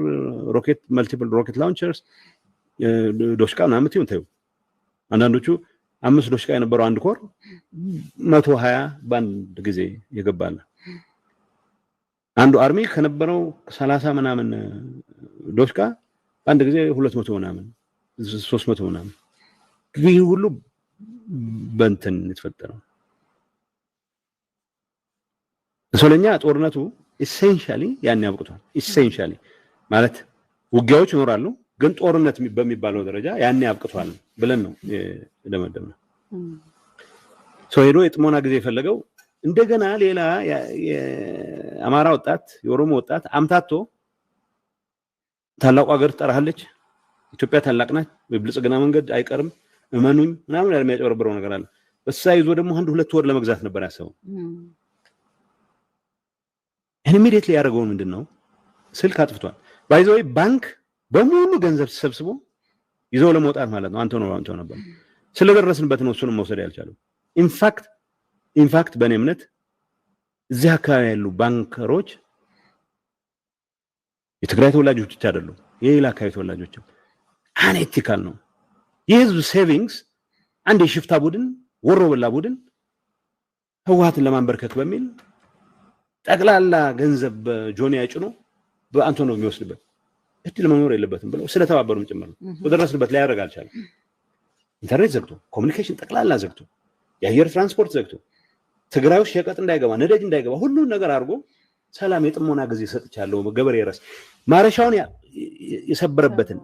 ሮኬት፣ multiple rocket launchers፣ ዶሽቃ ምናምን ተይው። አንዳንዶቹ 5 ዶሽቃ የነበረው አንድ ኮር 120 በአንድ ጊዜ የገባለ። አንዱ army ከነበረው 30 ምናምን ዶሽቃ በአንድ ጊዜ 200 ምናምን 300 ምናምን። ይህ ሁሉ በእንትን የተፈጠረው ስለኛ ጦርነቱ essentially ያን ያብቅቷል። Essentially ማለት ውጊያዎች ይኖራሉ፣ ግን ጦርነት በሚባለው ደረጃ ያን ያብቅቷል ብለን ነው የደመደምነው። ሰው ሄዶ የጥሞና ጊዜ የፈለገው እንደገና ሌላ የአማራ ወጣት የኦሮሞ ወጣት አምታቶ ታላቁ ሀገር ትጠራለች፣ ኢትዮጵያ ታላቅ ናት፣ በብልጽግና መንገድ አይቀርም እመኑኝ ምናምን ያለ የሚያጨበረብረው ነገር አለ። በሳ ይዞ ደግሞ 1-2 ወር ለመግዛት ነበር ያሰበው። Immediately ያደረገው ምንድነው? ስልክ አጥፍቷል። By the way ባንክ በሙሉ ገንዘብ ተሰብስቦ ይዘው ለመውጣት ማለት ነው። አንተ ነው ነበር ስለደረስንበት ነው እሱንም መውሰድ ያልቻለው። In fact በእኔ እምነት እዚህ አካባቢ ያሉ banker ኦች የትግራይ ተወላጆች ብቻ አይደሉም፣ የሌላ አካባቢ ተወላጆችም unethical ነው። የህዝብ savings አንድ የሽፍታ ቡድን ወሮ በላ ቡድን ህወሓትን ለማንበርከክ በሚል ጠቅላላ ገንዘብ በጆኒያ ጭኖ በአንቶኖቭ የሚወስድበት እድል መኖር የለበትም ብለው ስለተባበሩም ጭምር ነው። ወደረስንበት ላይ ያደርግ አልቻለም። ኢንተርኔት ዘግቶ፣ communication ጠቅላላ ዘግቶ፣ የአየር ትራንስፖርት ዘግቶ፣ ትግራይ ውስጥ ሸቀጥ እንዳይገባ ነዳጅ እንዳይገባ ሁሉን ነገር አድርጎ ሰላም የጥሞና ጊዜ ሰጥቻለሁ። ገበሬ ረስ ማረሻውን የሰበረበትን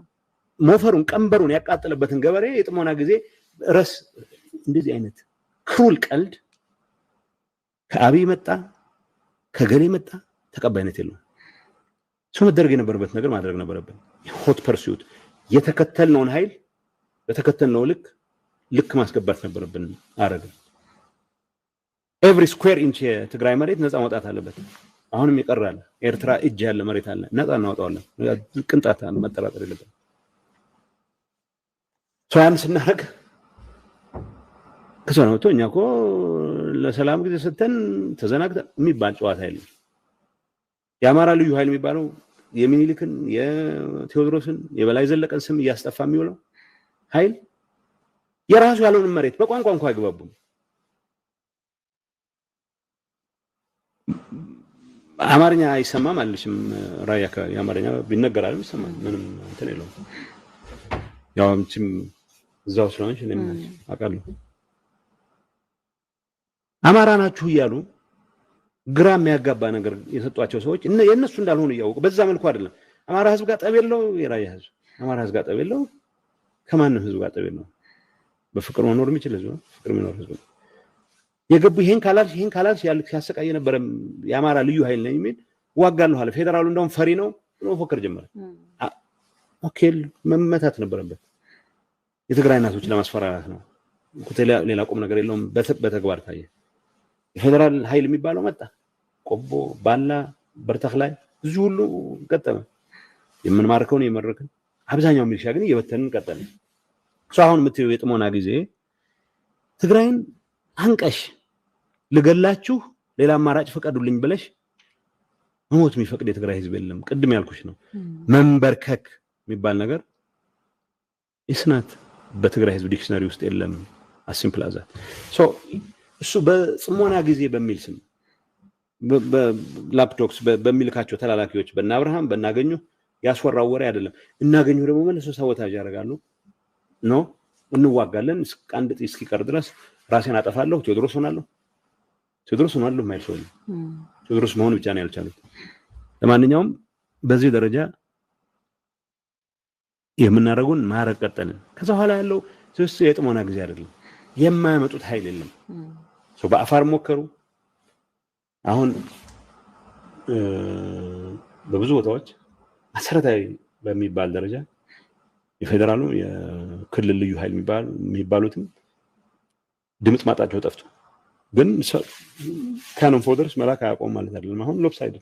ሞፈሩን ቀንበሩን ያቃጠለበትን ገበሬ የጥሞና ጊዜ ረስ። እንደዚህ አይነት cruel ቀልድ ከአብይ መጣ ከገሌ መጣ ተቀባይነት የለውም። ሰው መደረግ የነበረበት ነገር ማድረግ ነበረብን። Hot pursuit የተከተልነውን ኃይል በተከተልነው ልክ ማስገባት ነበረብን። አረግን። Every square inch የትግራይ መሬት ነፃ መውጣት አለበት። አሁንም ይቀራል። ኤርትራ እጅ ያለ መሬት አለ፣ ነፃ እናወጣዋለን። ቅንጣት መጠራጠር የለብንም። ያን ስናደርግ ከሰው ነው እኛ እኮ ለሰላም ጊዜ ሰተን ተዘናግተን የሚባል ጨዋታ የለም። የአማራ ልዩ ኃይል የሚባለው የሚኒሊክን የቴዎድሮስን የበላይ ዘለቀን ስም እያስጠፋ የሚውለው ኃይል የራሱ ያለውን መሬት በቋንቋ እንኳን አይግባቡም። አማርኛ አይሰማም አልልሽም። ራያ አካባቢ አማርኛ ቢነገር ይሰማል፣ ምንም እንትን የለውም። ያው አንቺም እዛው ስለሆንሽ እኔም አውቃለሁ። አማራ ናችሁ እያሉ ግራ የሚያጋባ ነገር የሰጧቸው ሰዎች የእነሱ እንዳልሆኑ እያወቁ በዛ መልኩ አይደለም። አማራ ህዝብ ጋር ጠብ የለው፣ የራያ ህዝብ አማራ ህዝብ ጋር ጠብ የለው፣ ከማንም ህዝብ ጋር ጠብ የለው። በፍቅር መኖር የሚችል ህዝብ ነው፣ ፍቅር የሚኖር ህዝብ ነው። የገቡ ይሄን ካላልሽ ይሄን ካላልሽ ያልክ ሲያሰቃይ የነበረ የአማራ ልዩ ኃይል ነኝ የሚል ዋጋለሁ አለ። ፌዴራሉ እንደውም ፈሪ ነው ብሎ መፎከር ጀመረ። Okay መመታት ነበረበት። የትግራይ እናቶች ለማስፈራራት ነው። ሌላ ቁም ነገር የለውም። በተግባር ታየ። የፌዴራል ኃይል የሚባለው መጣ። ቆቦ፣ ባላ፣ በርተክ ላይ እዚህ ሁሉ ገጠመ። የምንማርከውን የመረክን አብዛኛው ሚሊሻ ግን እየበተንን ቀጠልን። እሱ አሁን የምትይው የጥሞና ጊዜ ትግራይን አንቀሽ ልገላችሁ ሌላ አማራጭ ፍቀዱልኝ ብለሽ መሞት የሚፈቅድ የትግራይ ህዝብ የለም። ቅድም ያልኩሽ ነው። መንበርከክ የሚባል ነገር እስናት በትግራይ ህዝብ dictionary ውስጥ የለም። As simple as that። So እሱ በጽሞና ጊዜ በሚል ስም lapdogs በሚልካቸው ተላላኪዎች በእነ አብርሃም በእናገኙ ያስወራው ወሬ አይደለም። እናገኙ ደግሞ መልሶ sabotage ያደርጋሉ። No፣ እንዋጋለን አንድ ጥይት እስኪቀር ድረስ፣ ራሴን አጠፋለሁ፣ ቴዎድሮስ ሆናለሁ፣ ቴዎድሮስ ሆናለሁ የማይል ሰው ነው። ቴዎድሮስ መሆን ብቻ ነው ያልቻሉት። ለማንኛውም በዚህ ደረጃ የምናደርገውን ማድረግ ቀጠልን። ከዛ በኋላ ያለው ስብስብ የጥሞና ጊዜ አይደለም። የማያመጡት ኃይል የለም። በአፋር ሞከሩ። አሁን በብዙ ቦታዎች መሰረታዊ በሚባል ደረጃ የፌዴራሉ የክልል ልዩ ኃይል የሚባሉትም ድምፅ ማጣቸው ጠፍቶ፣ ግን cannon fodders መላክ አያቆም ማለት አይደለም። አሁን lopsided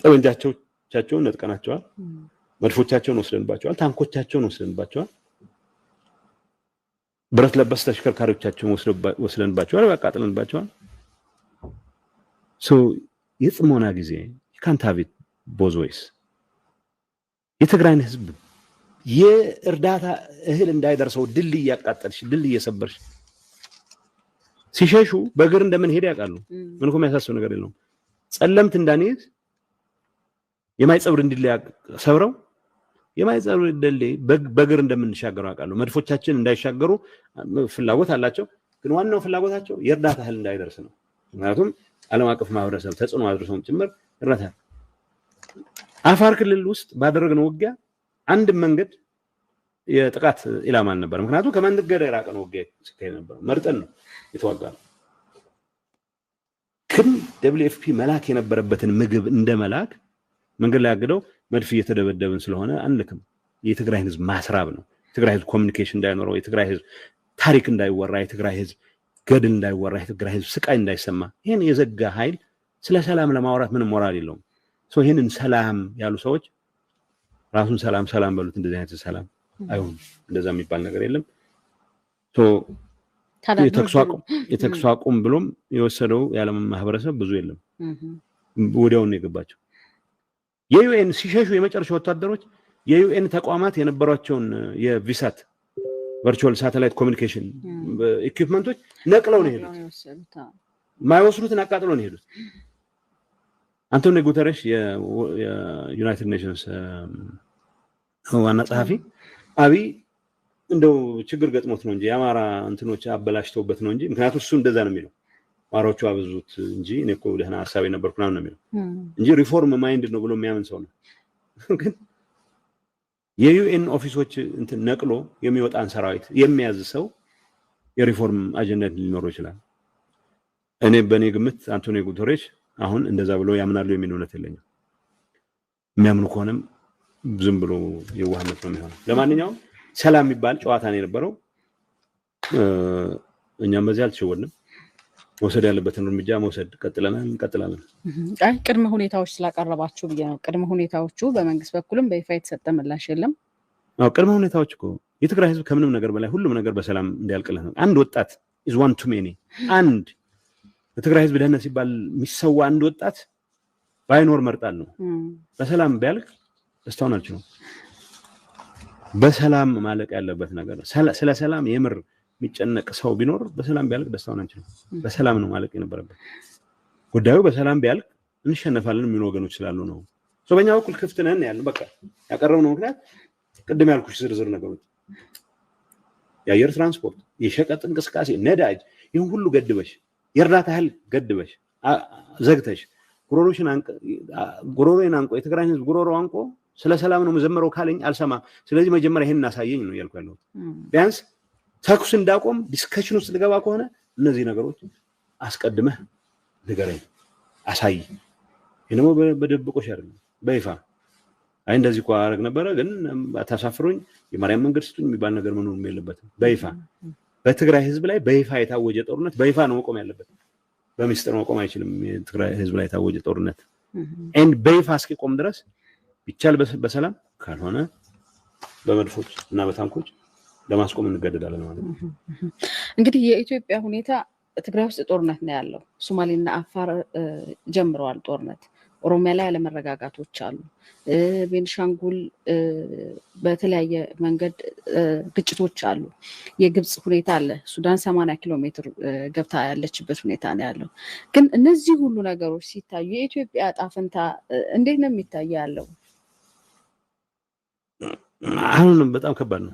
ጠመንጃቸውን ነጥቀናቸዋል፣ መድፎቻቸውን ወስደንባቸዋል፣ ታንኮቻቸውን ወስደንባቸዋል፣ ብረት ለበስ ተሽከርካሪዎቻቸውን ወስደንባቸዋል፣ አቃጥለንባቸዋል። የጽሞና ጊዜ ካንታቪት ቦዝ ወይስ የትግራይን ህዝብ የእርዳታ እህል እንዳይደርሰው ድልድይ እያቃጠልሽ፣ ድልድይ እየሰበርሽ፣ ሲሸሹ በእግር እንደምንሄድ ያውቃሉ። ምን እኮ የሚያሳስብ ነገር የለውም። ጸለምት እንዳንይዝ የማይጸብሪ ድልድይ ሰብረው የማይጸብሪ ድልድይ በእግር እንደምንሻገረው ያውቃሉ። መድፎቻችን እንዳይሻገሩ ፍላጎት አላቸው። ግን ዋናው ፍላጎታቸው የእርዳታ እህል እንዳይደርስ ነው። ምክንያቱም ዓለም አቀፍ ማህበረሰብ ተጽዕኖ አድርሶም ጭምር እርዳታ። አፋር ክልል ውስጥ ባደረግነው ውጊያ አንድም መንገድ የጥቃት ኢላማ አልነበር። ምክንያቱም ከመንገድ የራቀ ነው ውጊያ ሲካሄድ ነበር። መርጠን ነው የተዋጋነው። ግን WFP መላክ የነበረበትን ምግብ እንደ መላክ መንገድ ላይ አግደው መድፍ እየተደበደብን ስለሆነ አንልክም። የትግራይን ህዝብ ማስራብ ነው። የትግራይ ህዝብ communication እንዳይኖረው፣ የትግራይ ህዝብ ታሪክ እንዳይወራ፣ የትግራይ ህዝብ ገድል እንዳይወራ፣ የትግራይ ህዝብ ስቃይ እንዳይሰማ ይህን የዘጋ ኃይል ስለ ሰላም ለማውራት ምንም ሞራል የለውም። ይህንን ሰላም ያሉ ሰዎች ራሱን ሰላም ሰላም በሉት። እንደዚህ አይነት ሰላም አይሆንም። እንደዛ የሚባል ነገር የለም። የተኩስ አቁም ብሎም የወሰደው የዓለም ማህበረሰብ ብዙ የለም። ወዲያውኑ የገባቸው የ UN ሲሸሹ የመጨረሻ ወታደሮች የ UN ተቋማት የነበሯቸውን የ VSAT virtual satellite communication equipment ኦች ነቅለው ነው የሄዱት። የማይወስዱትን አቃጥለው ነው የሄዱት። አንቶኒዮ ጉተረሽ የ United Nations ዋና ጸሐፊ አብይ እንደው ችግር ገጥሞት ነው እንጂ፣ የአማራ እንትኖች አበላሽተውበት ነው እንጂ፣ ምክንያቱም እሱ እንደዛ ነው የሚለው፣ አማራዎቹ አበዙት እንጂ እኔ እኮ ደህና ሀሳብ የነበርኩ ምናምን ነው የሚለው እንጂ reform minded ነው ብሎ የሚያምን ሰው ነው። ግን የ UN office ኦች እንትን ነቅሎ የሚወጣን ሰራዊት የሚያዝ ሰው የሪፎርም አጀንዳ ሊኖረው ይችላል። እኔ በእኔ ግምት አንቶኒዮ ጉተሬሽ አሁን እንደዛ ብሎ ያምናሉ የሚል እምነት የለኝም። የሚያምኑ ከሆነም ዝም ብሎ የዋህነት ነው የሚሆነው። ለማንኛውም ሰላም የሚባል ጨዋታ ነው የነበረው። እኛም በዚህ አልተሸወድንም። መውሰድ ያለበትን እርምጃ መውሰድ ቀጥለናል፣ እንቀጥላለን።
አይ፣ ቅድመ ሁኔታዎች ስላቀረባችሁ ብዬ ነው። ቅድመ ሁኔታዎቹ በመንግስት በኩልም በይፋ የተሰጠ ምላሽ የለም።
አዎ፣ ቅድመ ሁኔታዎች እኮ የትግራይ ህዝብ ከምንም ነገር በላይ ሁሉም ነገር በሰላም እንዲያልቅለት ነው። አንድ ወጣት is one too many። አንድ ለትግራይ ህዝብ ደህንነት ሲባል የሚሰዋ አንድ ወጣት ባይኖር መርጣለሁ። በሰላም ቢያልቅ ደስታውን አልችለውም። በሰላም ማለቅ ያለበት ነገር ነው። ስለ ሰላም የምር የሚጨነቅ ሰው ቢኖር በሰላም ቢያልቅ ደስታውን አንችልም። በሰላም ነው ማለቅ የነበረበት። ጉዳዩ በሰላም ቢያልቅ እንሸነፋለን የሚሉ ወገኖች ስላሉ ነው። በእኛ በኩል ክፍት ነን ያለው፣ በቃ ያቀረብነው ምክንያት ቅድም ያልኩሽ ዝርዝር ነገሮች፣ የአየር ትራንስፖርት፣ የሸቀጥ እንቅስቃሴ፣ ነዳጅ፣ ይህን ሁሉ ገድበሽ፣ የእርዳታ እህል ገድበሽ፣ ዘግተሽ፣ ጉሮሮን አንቆ፣ የትግራይን ህዝብ ጉሮሮ አንቆ ስለ ሰላም ነው መዘመረው ካለኝ አልሰማም። ስለዚህ መጀመሪያ ይሄን እናሳየኝ ነው እያልኩ ያለሁት። ቢያንስ ተኩስ እንዳቆም discussion ውስጥ ልገባ ከሆነ እነዚህ ነገሮች አስቀድመህ ንገረኝ፣ አሳይ። ይህ ደግሞ በድብቆሽ አይደለም፣ በይፋ። አይ እንደዚህ እኮ አደረግ ነበረ ግን አታሳፍሩኝ፣ የማርያም መንገድ ስጡኝ የሚባል ነገር መኖር የለበትም። በይፋ በትግራይ ህዝብ ላይ በይፋ የታወጀ ጦርነት በይፋ ነው መቆም ያለበት። በሚስጥር መቆም አይችልም። የትግራይ ህዝብ ላይ የታወጀ ጦርነት and በይፋ እስኪቆም ድረስ ቢቻል በሰላም፣ ካልሆነ በመድፎች እና በታንኮች ለማስቆም እንገደዳለን ማለት ነው።
እንግዲህ የኢትዮጵያ ሁኔታ፣ ትግራይ ውስጥ ጦርነት ነው ያለው። ሶማሌና አፋር ጀምረዋል ጦርነት። ኦሮሚያ ላይ አለመረጋጋቶች አሉ። ቤንሻንጉል በተለያየ መንገድ ግጭቶች አሉ። የግብፅ ሁኔታ አለ። ሱዳን 80 ኪሎ ሜትር ገብታ ያለችበት ሁኔታ ነው ያለው። ግን እነዚህ ሁሉ ነገሮች ሲታዩ የኢትዮጵያ ዕጣ ፈንታ እንዴት ነው የሚታየ ያለው?
አሁን በጣም ከባድ ነው።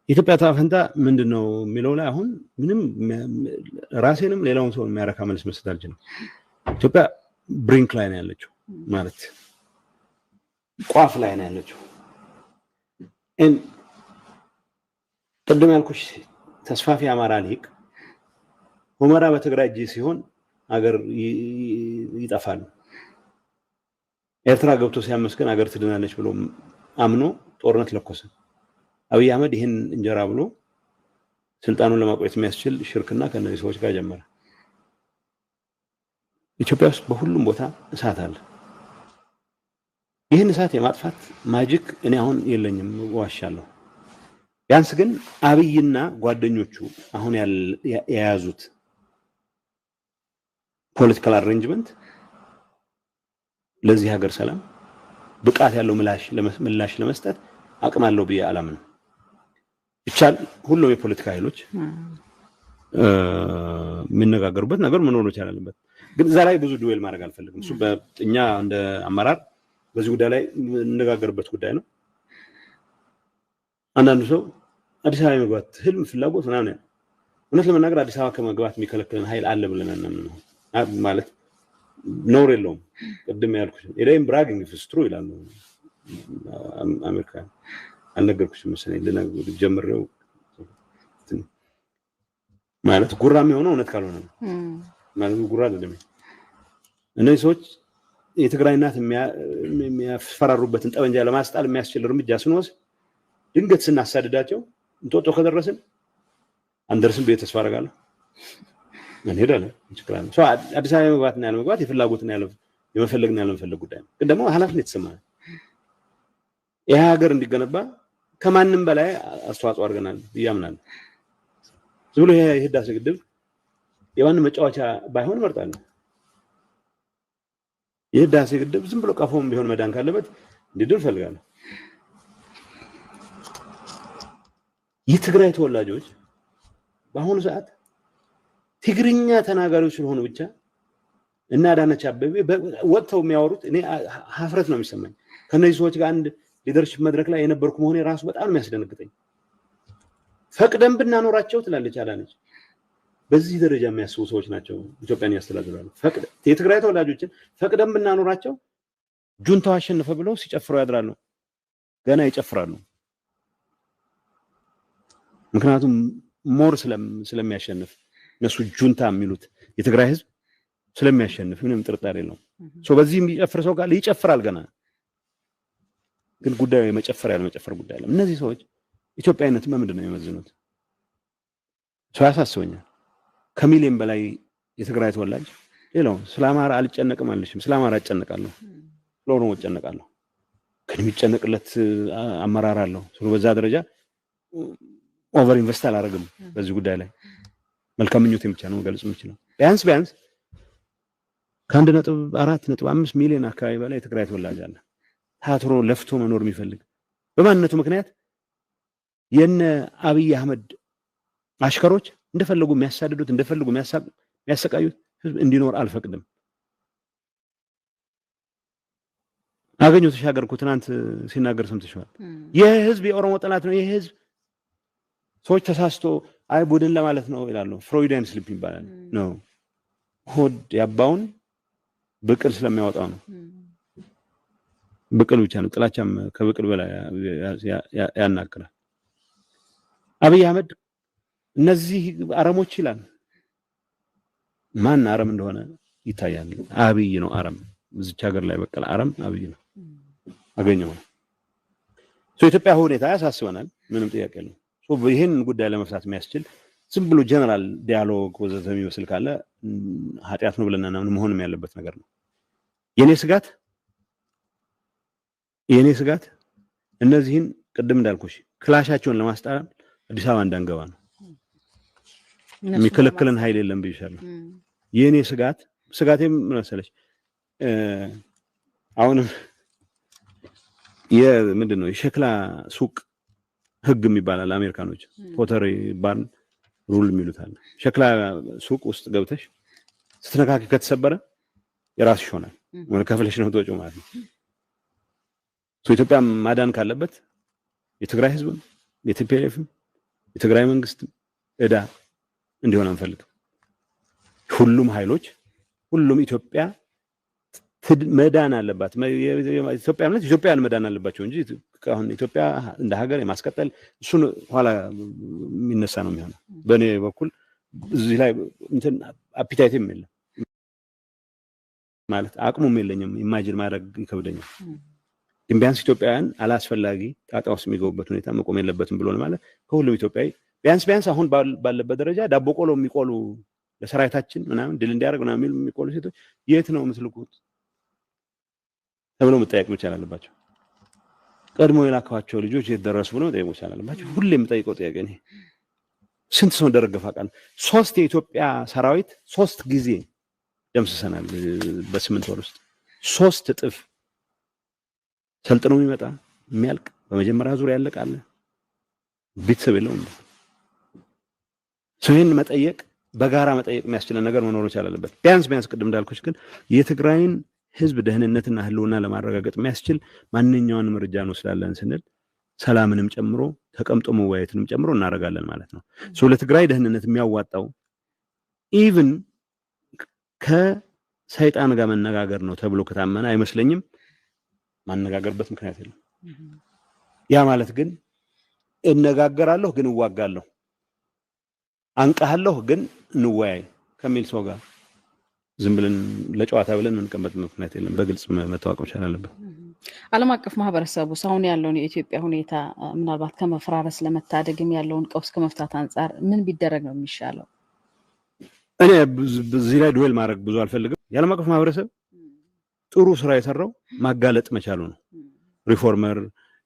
የኢትዮጵያ ዕጣ ፈንታ ምንድን ነው የሚለው ላይ አሁን ምንም ራሴንም ሌላውን ሰው የሚያረካ መልስ መስጠት አልችልም። ኢትዮጵያ brink ላይ ነው ያለችው፣ ማለት ቋፍ ላይ ነው ያለችው። ቅድም ያልኩሽ ተስፋፊ አማራ ሊቅ ሁመራ በትግራይ እጅ ሲሆን አገር ይጠፋል፣ ኤርትራ ገብቶ ሲያመስገን አገር ትድናለች ብሎ አምኖ ጦርነት ለኮሰ። አብይ አህመድ ይህን እንጀራ ብሎ ስልጣኑን ለማቆየት የሚያስችል ሽርክና ከእነዚህ ሰዎች ጋር ጀመረ። ኢትዮጵያ ውስጥ በሁሉም ቦታ እሳት አለ። ይህን እሳት የማጥፋት magic እኔ አሁን የለኝም፣ ዋሻለሁ። ቢያንስ ግን አብይና ጓደኞቹ አሁን የያዙት political arrangement ለዚህ ሀገር ሰላም ብቃት ያለው ምላሽ ለመስጠት አቅም አለው ብዬ አላምንም። ይቻል ሁሉም የፖለቲካ ኃይሎች የሚነጋገሩበት ነገር መኖር መቻል አለበት። ግን እዛ ላይ ብዙ dwell ማድረግ አልፈልግም። እሱ እኛ እንደ አመራር በዚህ ጉዳይ ላይ የምንነጋገርበት ጉዳይ ነው። አንዳንዱ ሰው አዲስ አበባ የመግባት ህልም፣ ፍላጎት ምናምን፣ እውነት ለመናገር አዲስ አበባ ከመግባት የሚከለክለን ኃይል አለ ብለን አናምንም። ማለት ነውር የለውም። ቅድም ያልኩሽ it ain't bragging if it's true ይላሉ አሜሪካ። አልነገርኩሽም መሰለኝ፣ ልነግር ጀምሬው፣ ማለት ጉራ የሚሆነው እውነት ካልሆነ ነው። ማለት ጉራ አይደለም። እነዚህ ሰዎች የትግራይ እናት የሚያስፈራሩበትን ጠመንጃ ለማስጣል የሚያስችል እርምጃ ስንወስድ፣ ድንገት ስናሳድዳቸው እንጦጦ ከደረስን፣ አንደርስም ብዬ ተስፋ አደርጋለሁ። እንሄዳለን፣ ችግር አለ። አዲስ አበባ የመግባትና ያለመግባት የፍላጎትና የመፈለግና ያለመፈለግ ጉዳይ ነው። ግን ደግሞ ኃላፊነት ይሰማናል። ይህ ሀገር እንዲገነባ ከማንም በላይ አስተዋጽኦ አድርገናል ብዬ አምናለሁ። ዝም ብሎ የህዳሴ ግድብ የማንም መጫወቻ ባይሆን እመርጣለሁ። የህዳሴ ግድብ ዝም ብሎ ቀፎም ቢሆን መዳን ካለበት እንዲድን እፈልጋለሁ። የትግራይ ተወላጆች በአሁኑ ሰዓት ትግርኛ ተናጋሪዎች ስለሆኑ ብቻ እና አዳነች አቤቤ ወጥተው የሚያወሩት እኔ ሀፍረት ነው የሚሰማኝ። ከእነዚህ ሰዎች ጋር አንድ leadership መድረክ ላይ የነበርኩ መሆኔ ራሱ በጣም ነው የሚያስደነግጠኝ። ፈቅደን ብናኖራቸው ትላለች አዳነች። በዚህ ደረጃ የሚያስቡ ሰዎች ናቸው ኢትዮጵያን ያስተዳድራሉ። የትግራይ ተወላጆችን ፈቅደን ብናኖራቸው ጁንታው አሸነፈ ብለው ሲጨፍሩ ያድራሉ። ገና ይጨፍራሉ። ምክንያቱም more ስለሚያሸንፍ፣ እነሱ ጁንታ የሚሉት የትግራይ ህዝብ ስለሚያሸንፍ ምንም ጥርጣሬ የለውም። በዚህ የሚጨፍር ሰው ካለ ይጨፍራል ገና። ግን ጉዳዩ የመጨፈር ያለመጨፈር ጉዳይ አይደለም። እነዚህ ሰዎች ኢትዮጵያዊነትን በምንድን ነው የሚመዝኑት? ሰው ያሳስበኛል። ከሚሊዮን በላይ የትግራይ ተወላጅ፣ ሌላው ስለ አማራ አልጨነቅም አልልሽም። ስለ አማራ እጨነቃለሁ፣ ስለ ኦሮሞ እጨነቃለሁ። ግን የሚጨነቅለት አመራር አለው። ስለ በዛ ደረጃ over invest አላደርግም በዚህ ጉዳይ ላይ፣ መልካም ምኞቴን ብቻ ነው መግለጽ የምችለው። ቢያንስ ቢያንስ ከ1.4.5 ሚሊዮን አካባቢ በላይ የትግራይ ተወላጅ አለ። ታትሮ ለፍቶ መኖር የሚፈልግ፣ በማንነቱ ምክንያት የነ አብይ አህመድ አሽከሮች እንደፈለጉ የሚያሳድዱት፣ እንደፈለጉ የሚያሰቃዩት ህዝብ እንዲኖር አልፈቅድም። አገኘሁ ተሻገር እኮ ትናንት ሲናገር ሰምተሽዋል። ይህ ህዝብ የኦሮሞ ጠላት ነው። ይህ ህዝብ ሰዎች ተሳስቶ አይ ቡድን ለማለት ነው ይላሉ። Freudian slip ይባላል ነው። ሆድ ያባውን ብቅል ስለሚያወጣው ነው። ብቅል ብቻ ነው። ጥላቻም ከብቅል በላይ ያናግራል። አብይ አህመድ እነዚህ አረሞች ይላል። ማን አረም እንደሆነ ይታያል። አብይ ነው አረም። እዚች ሀገር ላይ በቀለ አረም አብይ ነው። አገኘው ነው። ኢትዮጵያ ሁኔታ ያሳስበናል። ምንም ጥያቄ የለውም። ይህን ጉዳይ ለመፍታት የሚያስችል ዝም ብሎ general dialogue ወዘተ የሚመስል ካለ ኃጢአት ነው ብለና መሆንም ያለበት ነገር ነው። የኔ ስጋት እነዚህን ቅድም እንዳልኩሽ ክላሻቸውን ለማስጣል አዲስ አበባ እንዳንገባ ነው። የሚከለክለን ኃይል የለም ብዬሻለሁ። የኔ ስጋቴ ምን መሰለሽ፣ አሁንም የምንድን ነው የሸክላ ሱቅ ህግ የሚባል አሜሪካኖች Pottery Barn rule የሚሉት አለ። ሸክላ ሱቅ ውስጥ ገብተሽ ስትነካኪ ከተሰበረ የራስሽ ይሆናል፣ ወይ ከፍለሽ ነው የምትወጪው ማለት ነው። ኢትዮጵያ ማዳን ካለበት የትግራይ ህዝብም የ TPLF ም የትግራይ መንግስትም እዳ እንዲሆን አንፈልግም። ሁሉም ኃይሎች፣ ሁሉም ኢትዮጵያ መዳን አለባት። ኢትዮጵያ ማለት ኢትዮጵያን መዳን አለባቸው እንጂ አሁን ኢትዮጵያ እንደ ሀገር የማስቀጠል እሱን ኋላ የሚነሳ ነው የሚሆነው። በእኔ በኩል እዚህ ላይ እንትን appetite ም የለም፣ ማለት አቅሙም የለኝም። Imagine ማድረግ ይከብደኛል። ግን ቢያንስ ኢትዮጵያውያን አላስፈላጊ ጣጣ ውስጥ የሚገቡበት ሁኔታ መቆም የለበትም ብሎ ማለት ከሁሉም ኢትዮጵያዊ ቢያንስ ቢያንስ አሁን ባለበት ደረጃ ዳቦ ቆሎ የሚቆሉ፣ ለሰራዊታችን ምናምን ድል እንዲያደርግ ምናምን የሚሉ የሚቆሉ ሴቶች የት ነው የምትልኩት ተብለው መጠየቅ መቻል አለባቸው። ቀድሞ የላኳቸው ልጆች የት ደረሱ ብለው መጠየቅ መቻል አለባቸው። ሁሌ የምጠይቀው ጥያቄ ነው። ስንት ሰው እንደረገፈ አውቃለሁ። ሶስት የኢትዮጵያ ሰራዊት ሶስት ጊዜ ደምስሰናል በ8 ወር ውስጥ። 3 እጥፍ ሰልጥኖ የሚመጣ የሚያልቅ፣ በመጀመሪያ ዙር ያለቃለ፣ ቤተሰብ የለውም። ሰው ይህን መጠየቅ፣ በጋራ መጠየቅ የሚያስችለን ነገር መኖር መቻል አለበት። ቢያንስ ቢያንስ ቅድም እንዳልኩሽ ግን የትግራይን ህዝብ ደህንነትና ህልውና ለማረጋገጥ የሚያስችል ማንኛውንም እርምጃ እንወስዳለን ስንል ሰላምንም ጨምሮ ተቀምጦ መወያየትንም ጨምሮ እናደርጋለን ማለት ነው። So ለትግራይ ደህንነት የሚያዋጣው even ከሰይጣን ጋር መነጋገር ነው ተብሎ ከታመነ አይመስለኝም። ማነጋገርበት ምክንያት የለም። ያ ማለት ግን እነጋገራለሁ ግን እዋጋለሁ፣ አንቃሃለሁ ግን እንወያይ ከሚል ሰው ጋር ዝም ብለን ለጨዋታ ብለን የምንቀመጥ ምክንያት የለም። በግልጽ መታወቅ መቻል አለበት።
ዓለም አቀፍ ማህበረሰቡ አሁን ያለውን የኢትዮጵያ ሁኔታ ምናልባት ከመፈራረስ ለመታደግም ያለውን ቀውስ ከመፍታት አንጻር ምን ቢደረግ ነው የሚሻለው?
እኔ እዚህ ላይ dwell ማድረግ ብዙ አልፈልግም። የዓለም አቀፍ ማህበረሰብ ጥሩ ስራ የሰራው ማጋለጥ መቻሉ ነው። Reformer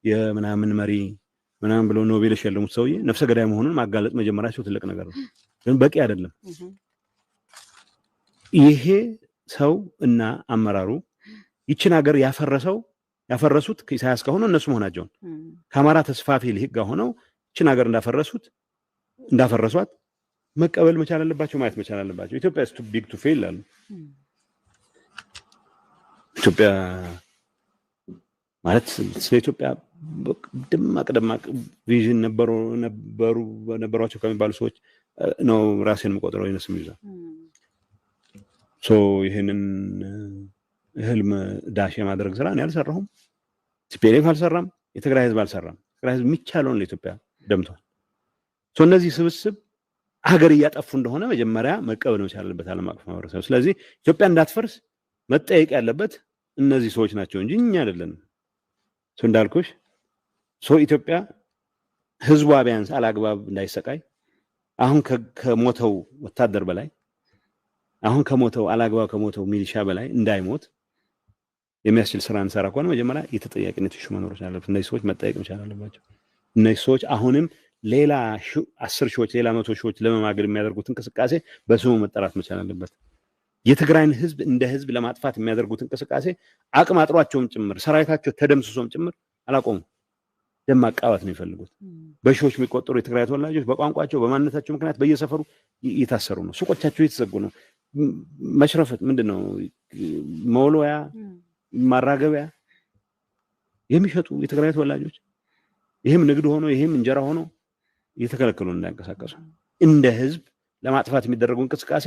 የምናምን መሪ ምናምን ብለው ኖቤል የሸለሙት ሰውዬ ነፍሰ ገዳይ መሆኑን ማጋለጥ መጀመራቸው ትልቅ ነገር ነው፣ ግን በቂ አይደለም። ይሄ ሰው እና አመራሩ ይችን ሀገር ያፈረሱት ከኢሳያስ ከሆነ እነሱ መሆናቸውን፣ ከአማራ ተስፋፊ ልሂቅ ጋር ሆነው ይችን ሀገር እንዳፈረሷት መቀበል መቻል አለባቸው፣ ማየት መቻል አለባቸው። "Ethiopia is too big to fail" አሉ። ኢትዮጵያ ማለት ስለ ኢትዮጵያ ደማቅ ደማቅ vision ነበሩ ነበሯቸው ከሚባሉ ሰዎች ነው ራሴን የምቆጥረው። ይነስ የሚይዛ so ይህንን ህልም dash የማድረግ ስራ እኔ አልሰራሁም። TPLF አልሰራም። የትግራይ ህዝብ አልሰራም። ትግራይ ህዝብ የሚቻለውን ለኢትዮጵያ ደምቷል። So እነዚህ ስብስብ ሀገር እያጠፉ እንደሆነ መጀመሪያ መቀበል መቻል አለበት ዓለም አቀፍ ማህበረሰብ። ስለዚህ ኢትዮጵያ እንዳትፈርስ መጠየቅ ያለበት እነዚህ ሰዎች ናቸው እንጂ እኛ አይደለንም። So እንዳልኩሽ so ኢትዮጵያ ህዝቧ ቢያንስ አላግባብ እንዳይሰቃይ፣ አሁን ከሞተው ወታደር በላይ፣ አሁን ከሞተው አላግባብ ከሞተው ሚሊሻ በላይ እንዳይሞት የሚያስችል ስራ እንሰራ ከሆነ መጀመሪያ የተጠያቂነት issue መኖር አለበት። እነዚህ ሰዎች መጠየቅ መቻል አለባቸው። እነዚህ ሰዎች አሁንም ሌላ 10 ሺዎች፣ ሌላ 100 ሺዎች ለመማገድ የሚያደርጉት እንቅስቃሴ በስሙ መጠራት መቻል አለበት። የትግራይን ህዝብ እንደ ህዝብ ለማጥፋት የሚያደርጉት እንቅስቃሴ አቅም አጥሯቸውም ጭምር፣ ሰራዊታቸው ተደምስሶም ጭምር አላቆሙም። ደም ማቃባት ነው የሚፈልጉት። በሺዎች የሚቆጠሩ የትግራይ ተወላጆች በቋንቋቸው በማንነታቸው ምክንያት በየሰፈሩ እየታሰሩ ነው። ሱቆቻቸው እየተዘጉ ነው። መሽረፈት ምንድን ነው? መወልወያ ማራገቢያ የሚሸጡ የትግራይ ተወላጆች ይህም ንግድ ሆኖ ይህም እንጀራ ሆኖ እየተከለከሉ እንዳይንቀሳቀሱ፣ እንደ ህዝብ ለማጥፋት የሚደረገው እንቅስቃሴ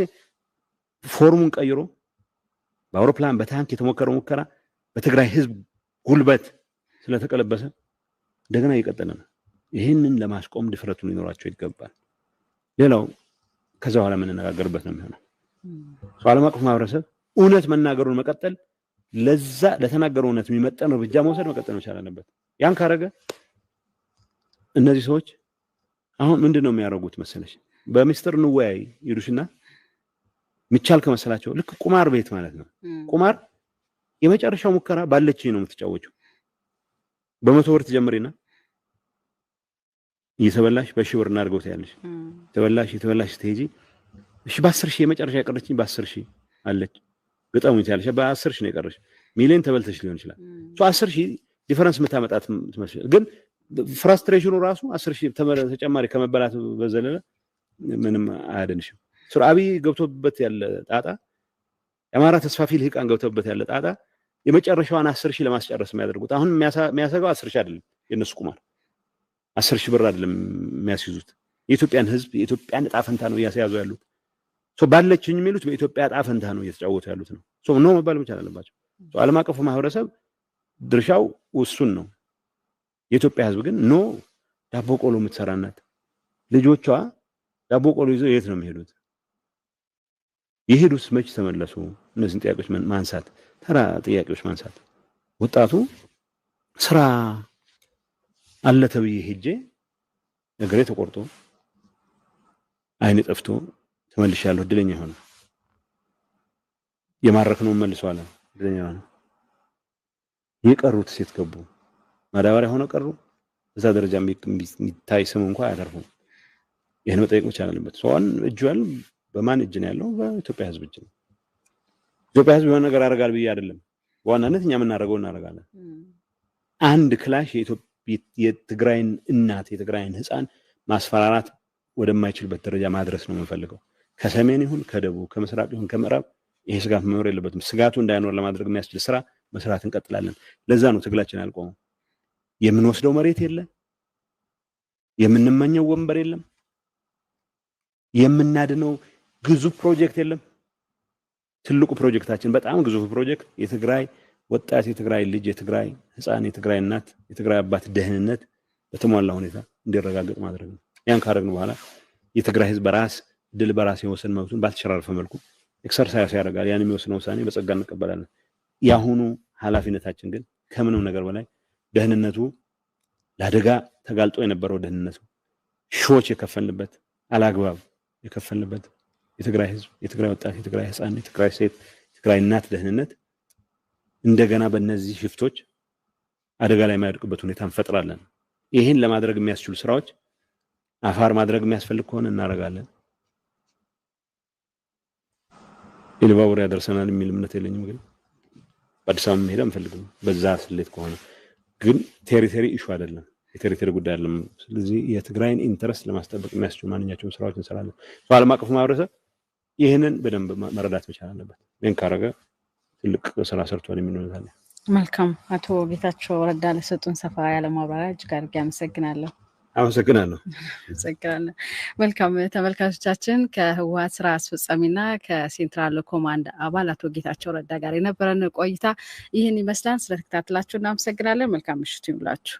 form ኡን ቀይሮ በአውሮፕላን በታንክ የተሞከረው ሙከራ በትግራይ ህዝብ ጉልበት ስለተቀለበሰ እንደገና እየቀጠለ ነው። ይህንን ለማስቆም ድፍረቱን ሊኖራቸው ይገባል። ሌላው ከዛ በኋላ የምንነጋገርበት ነው የሚሆነው። ዓለም አቀፍ ማህበረሰብ እውነት መናገሩን መቀጠል፣ ለዛ ለተናገረው እውነት የሚመጠን እርምጃ መውሰድ መቀጠል መቻል አለበት። ያን ካረገ እነዚህ ሰዎች አሁን ምንድን ነው የሚያደርጉት መሰለሽ? በሚስጥር እንወያይ ይሉሽና ሚቻል ከመሰላቸው ልክ ቁማር ቤት ማለት ነው። ቁማር የመጨረሻው ሙከራ ባለችኝ ነው የምትጫወችው። በ100 ብር ትጀምሪና እየተበላሽ በሺህ ብር እናድርገው ትያለሽ። ተበላሽ ስትሄጂ እሺ በ10 ሺህ የመጨረሻ የቀረችኝ በ10 ሺህ አለች ግጠሙኝ ትያለሽ። በ10 ሺህ ነው የቀረሽ። ሚሊዮን ተበልተሽ ሊሆን ይችላል። 10 ሺህ difference የምታመጣት ትመስል ግን frustration ኑ ራሱ 10 ሺህ ተጨማሪ ከመበላት በዘለለ ምንም አያድንሽም። አብይ ገብቶበት ያለ ጣጣ፣ የአማራ ተስፋፊ ልሂቃን ገብቶበት ያለ ጣጣ የመጨረሻዋን 10 ሺህ ለማስጨረስ የሚያደርጉት አሁን የሚያሰጋው 10 ሺህ አይደለም። የእነሱ ቁማር 10 ሺህ ብር አይደለም የሚያስይዙት። የኢትዮጵያን ሕዝብ የኢትዮጵያን ዕጣ ፈንታ ነው እያስያዙ ያሉት። ባለችኝ የሚሉት በኢትዮጵያ ዕጣ ፈንታ ነው እየተጫወቱ ያሉት ነው። No መባል መቻል አለባቸው። ዓለም አቀፉ ማህበረሰብ ድርሻው ውሱን ነው። የኢትዮጵያ ሕዝብ ግን no። ዳቦ ቆሎ የምትሰራ እናት ልጆቿ ዳቦ ቆሎ ይዘው የት ነው የሚሄዱት? የሄዱስ መች ተመለሱ? እነዚህን ጥያቄዎች ማንሳት፣ ተራ ጥያቄዎች ማንሳት። ወጣቱ ስራ አለ ተብዬ ሄጄ እግሬ ተቆርጦ አይኔ ጠፍቶ ተመልሻለሁ። እድለኛ ሆነ የማረክነውን መልሰዋለን። እድለኛ ሆነ። የቀሩት ሴት ገቡ ማዳበሪያ ሆነው ቀሩ። እዛ ደረጃ የሚታይ ስም እንኳን አያተርፉም። ይህን መጠየቅ መቻል አለበት። ሰውን እጁ ያለው በማን እጅ ነው ያለው? በኢትዮጵያ ህዝብ እጅ ነው። ኢትዮጵያ ህዝብ የሆነ ነገር ያደርጋል ብዬ አይደለም። በዋናነት እኛ የምናደርገው እናደርጋለን። አንድ ክላሽ የትግራይን እናት የትግራይን ህፃን ማስፈራራት ወደማይችልበት ደረጃ ማድረስ ነው የምንፈልገው። ከሰሜን ይሁን ከደቡብ፣ ከምስራቅ ይሁን ከምዕራብ ይሄ ስጋት መኖር የለበትም። ስጋቱ እንዳይኖር ለማድረግ የሚያስችል ስራ መስራት እንቀጥላለን። ለዛ ነው ትግላችን ያልቆመው። የምንወስደው መሬት የለ፣ የምንመኘው ወንበር የለም፣ የምናድነው ግዙፍ ፕሮጀክት የለም። ትልቁ ፕሮጀክታችን፣ በጣም ግዙፍ ፕሮጀክት የትግራይ ወጣት፣ የትግራይ ልጅ፣ የትግራይ ህፃን፣ የትግራይ እናት፣ የትግራይ አባት ደህንነት በተሟላ ሁኔታ እንዲረጋገጥ ማድረግ ነው። ያን ካደረግን በኋላ የትግራይ ህዝብ በራስ ድል በራስ የወሰን መብቱን ባልተሸራረፈ መልኩ exercise ያደርጋል። ያን የሚወስነው ውሳኔ በጸጋ እንቀበላለን። የአሁኑ ኃላፊነታችን ግን ከምንም ነገር በላይ ደህንነቱ ለአደጋ ተጋልጦ የነበረው ደህንነቱ ሺዎች የከፈልንበት አላግባብ የከፈልንበት የትግራይ ህዝብ፣ የትግራይ ወጣት፣ የትግራይ ህፃን፣ የትግራይ ሴት፣ የትግራይ እናት ደህንነት እንደገና በእነዚህ ሽፍቶች አደጋ ላይ የማይወድቅበት ሁኔታ እንፈጥራለን። ይህን ለማድረግ የሚያስችሉ ስራዎች አፋር ማድረግ የሚያስፈልግ ከሆነ እናደርጋለን። ኢሉባቡር ያደርሰናል የሚል እምነት የለኝም፣ ግን በአዲስ አበባ መሄድ አንፈልግም። በዛ ስሌት ከሆነ ግን territory issue አይደለም፣ የ territory ጉዳይ አይደለም። ስለዚህ የትግራይን interest ለማስጠበቅ የሚያስችሉ ማንኛቸውም ስራዎች እንሰራለን። ዓለም አቀፉ ማህበረሰብ ይህንን በደንብ መረዳት መቻል አለበት። ይህን ካረገ ትልቅ ስራ ሰርቷል የሚል እምነት አለ።
መልካም። አቶ ጌታቸው ረዳ ለሰጡን ሰፋ ያለ ማብራሪያ እጅግ አድርጌ አመሰግናለሁ።
አመሰግናለሁ።
አመሰግናለሁ። መልካም ተመልካቾቻችን፣ ከህወሓት ስራ አስፈጻሚና ከ central command አባል አቶ ጌታቸው ረዳ ጋር የነበረን ቆይታ ይህን ይመስላል። ስለተከታተላችሁ እናመሰግናለን። መልካም ምሽት ይሁንላችሁ።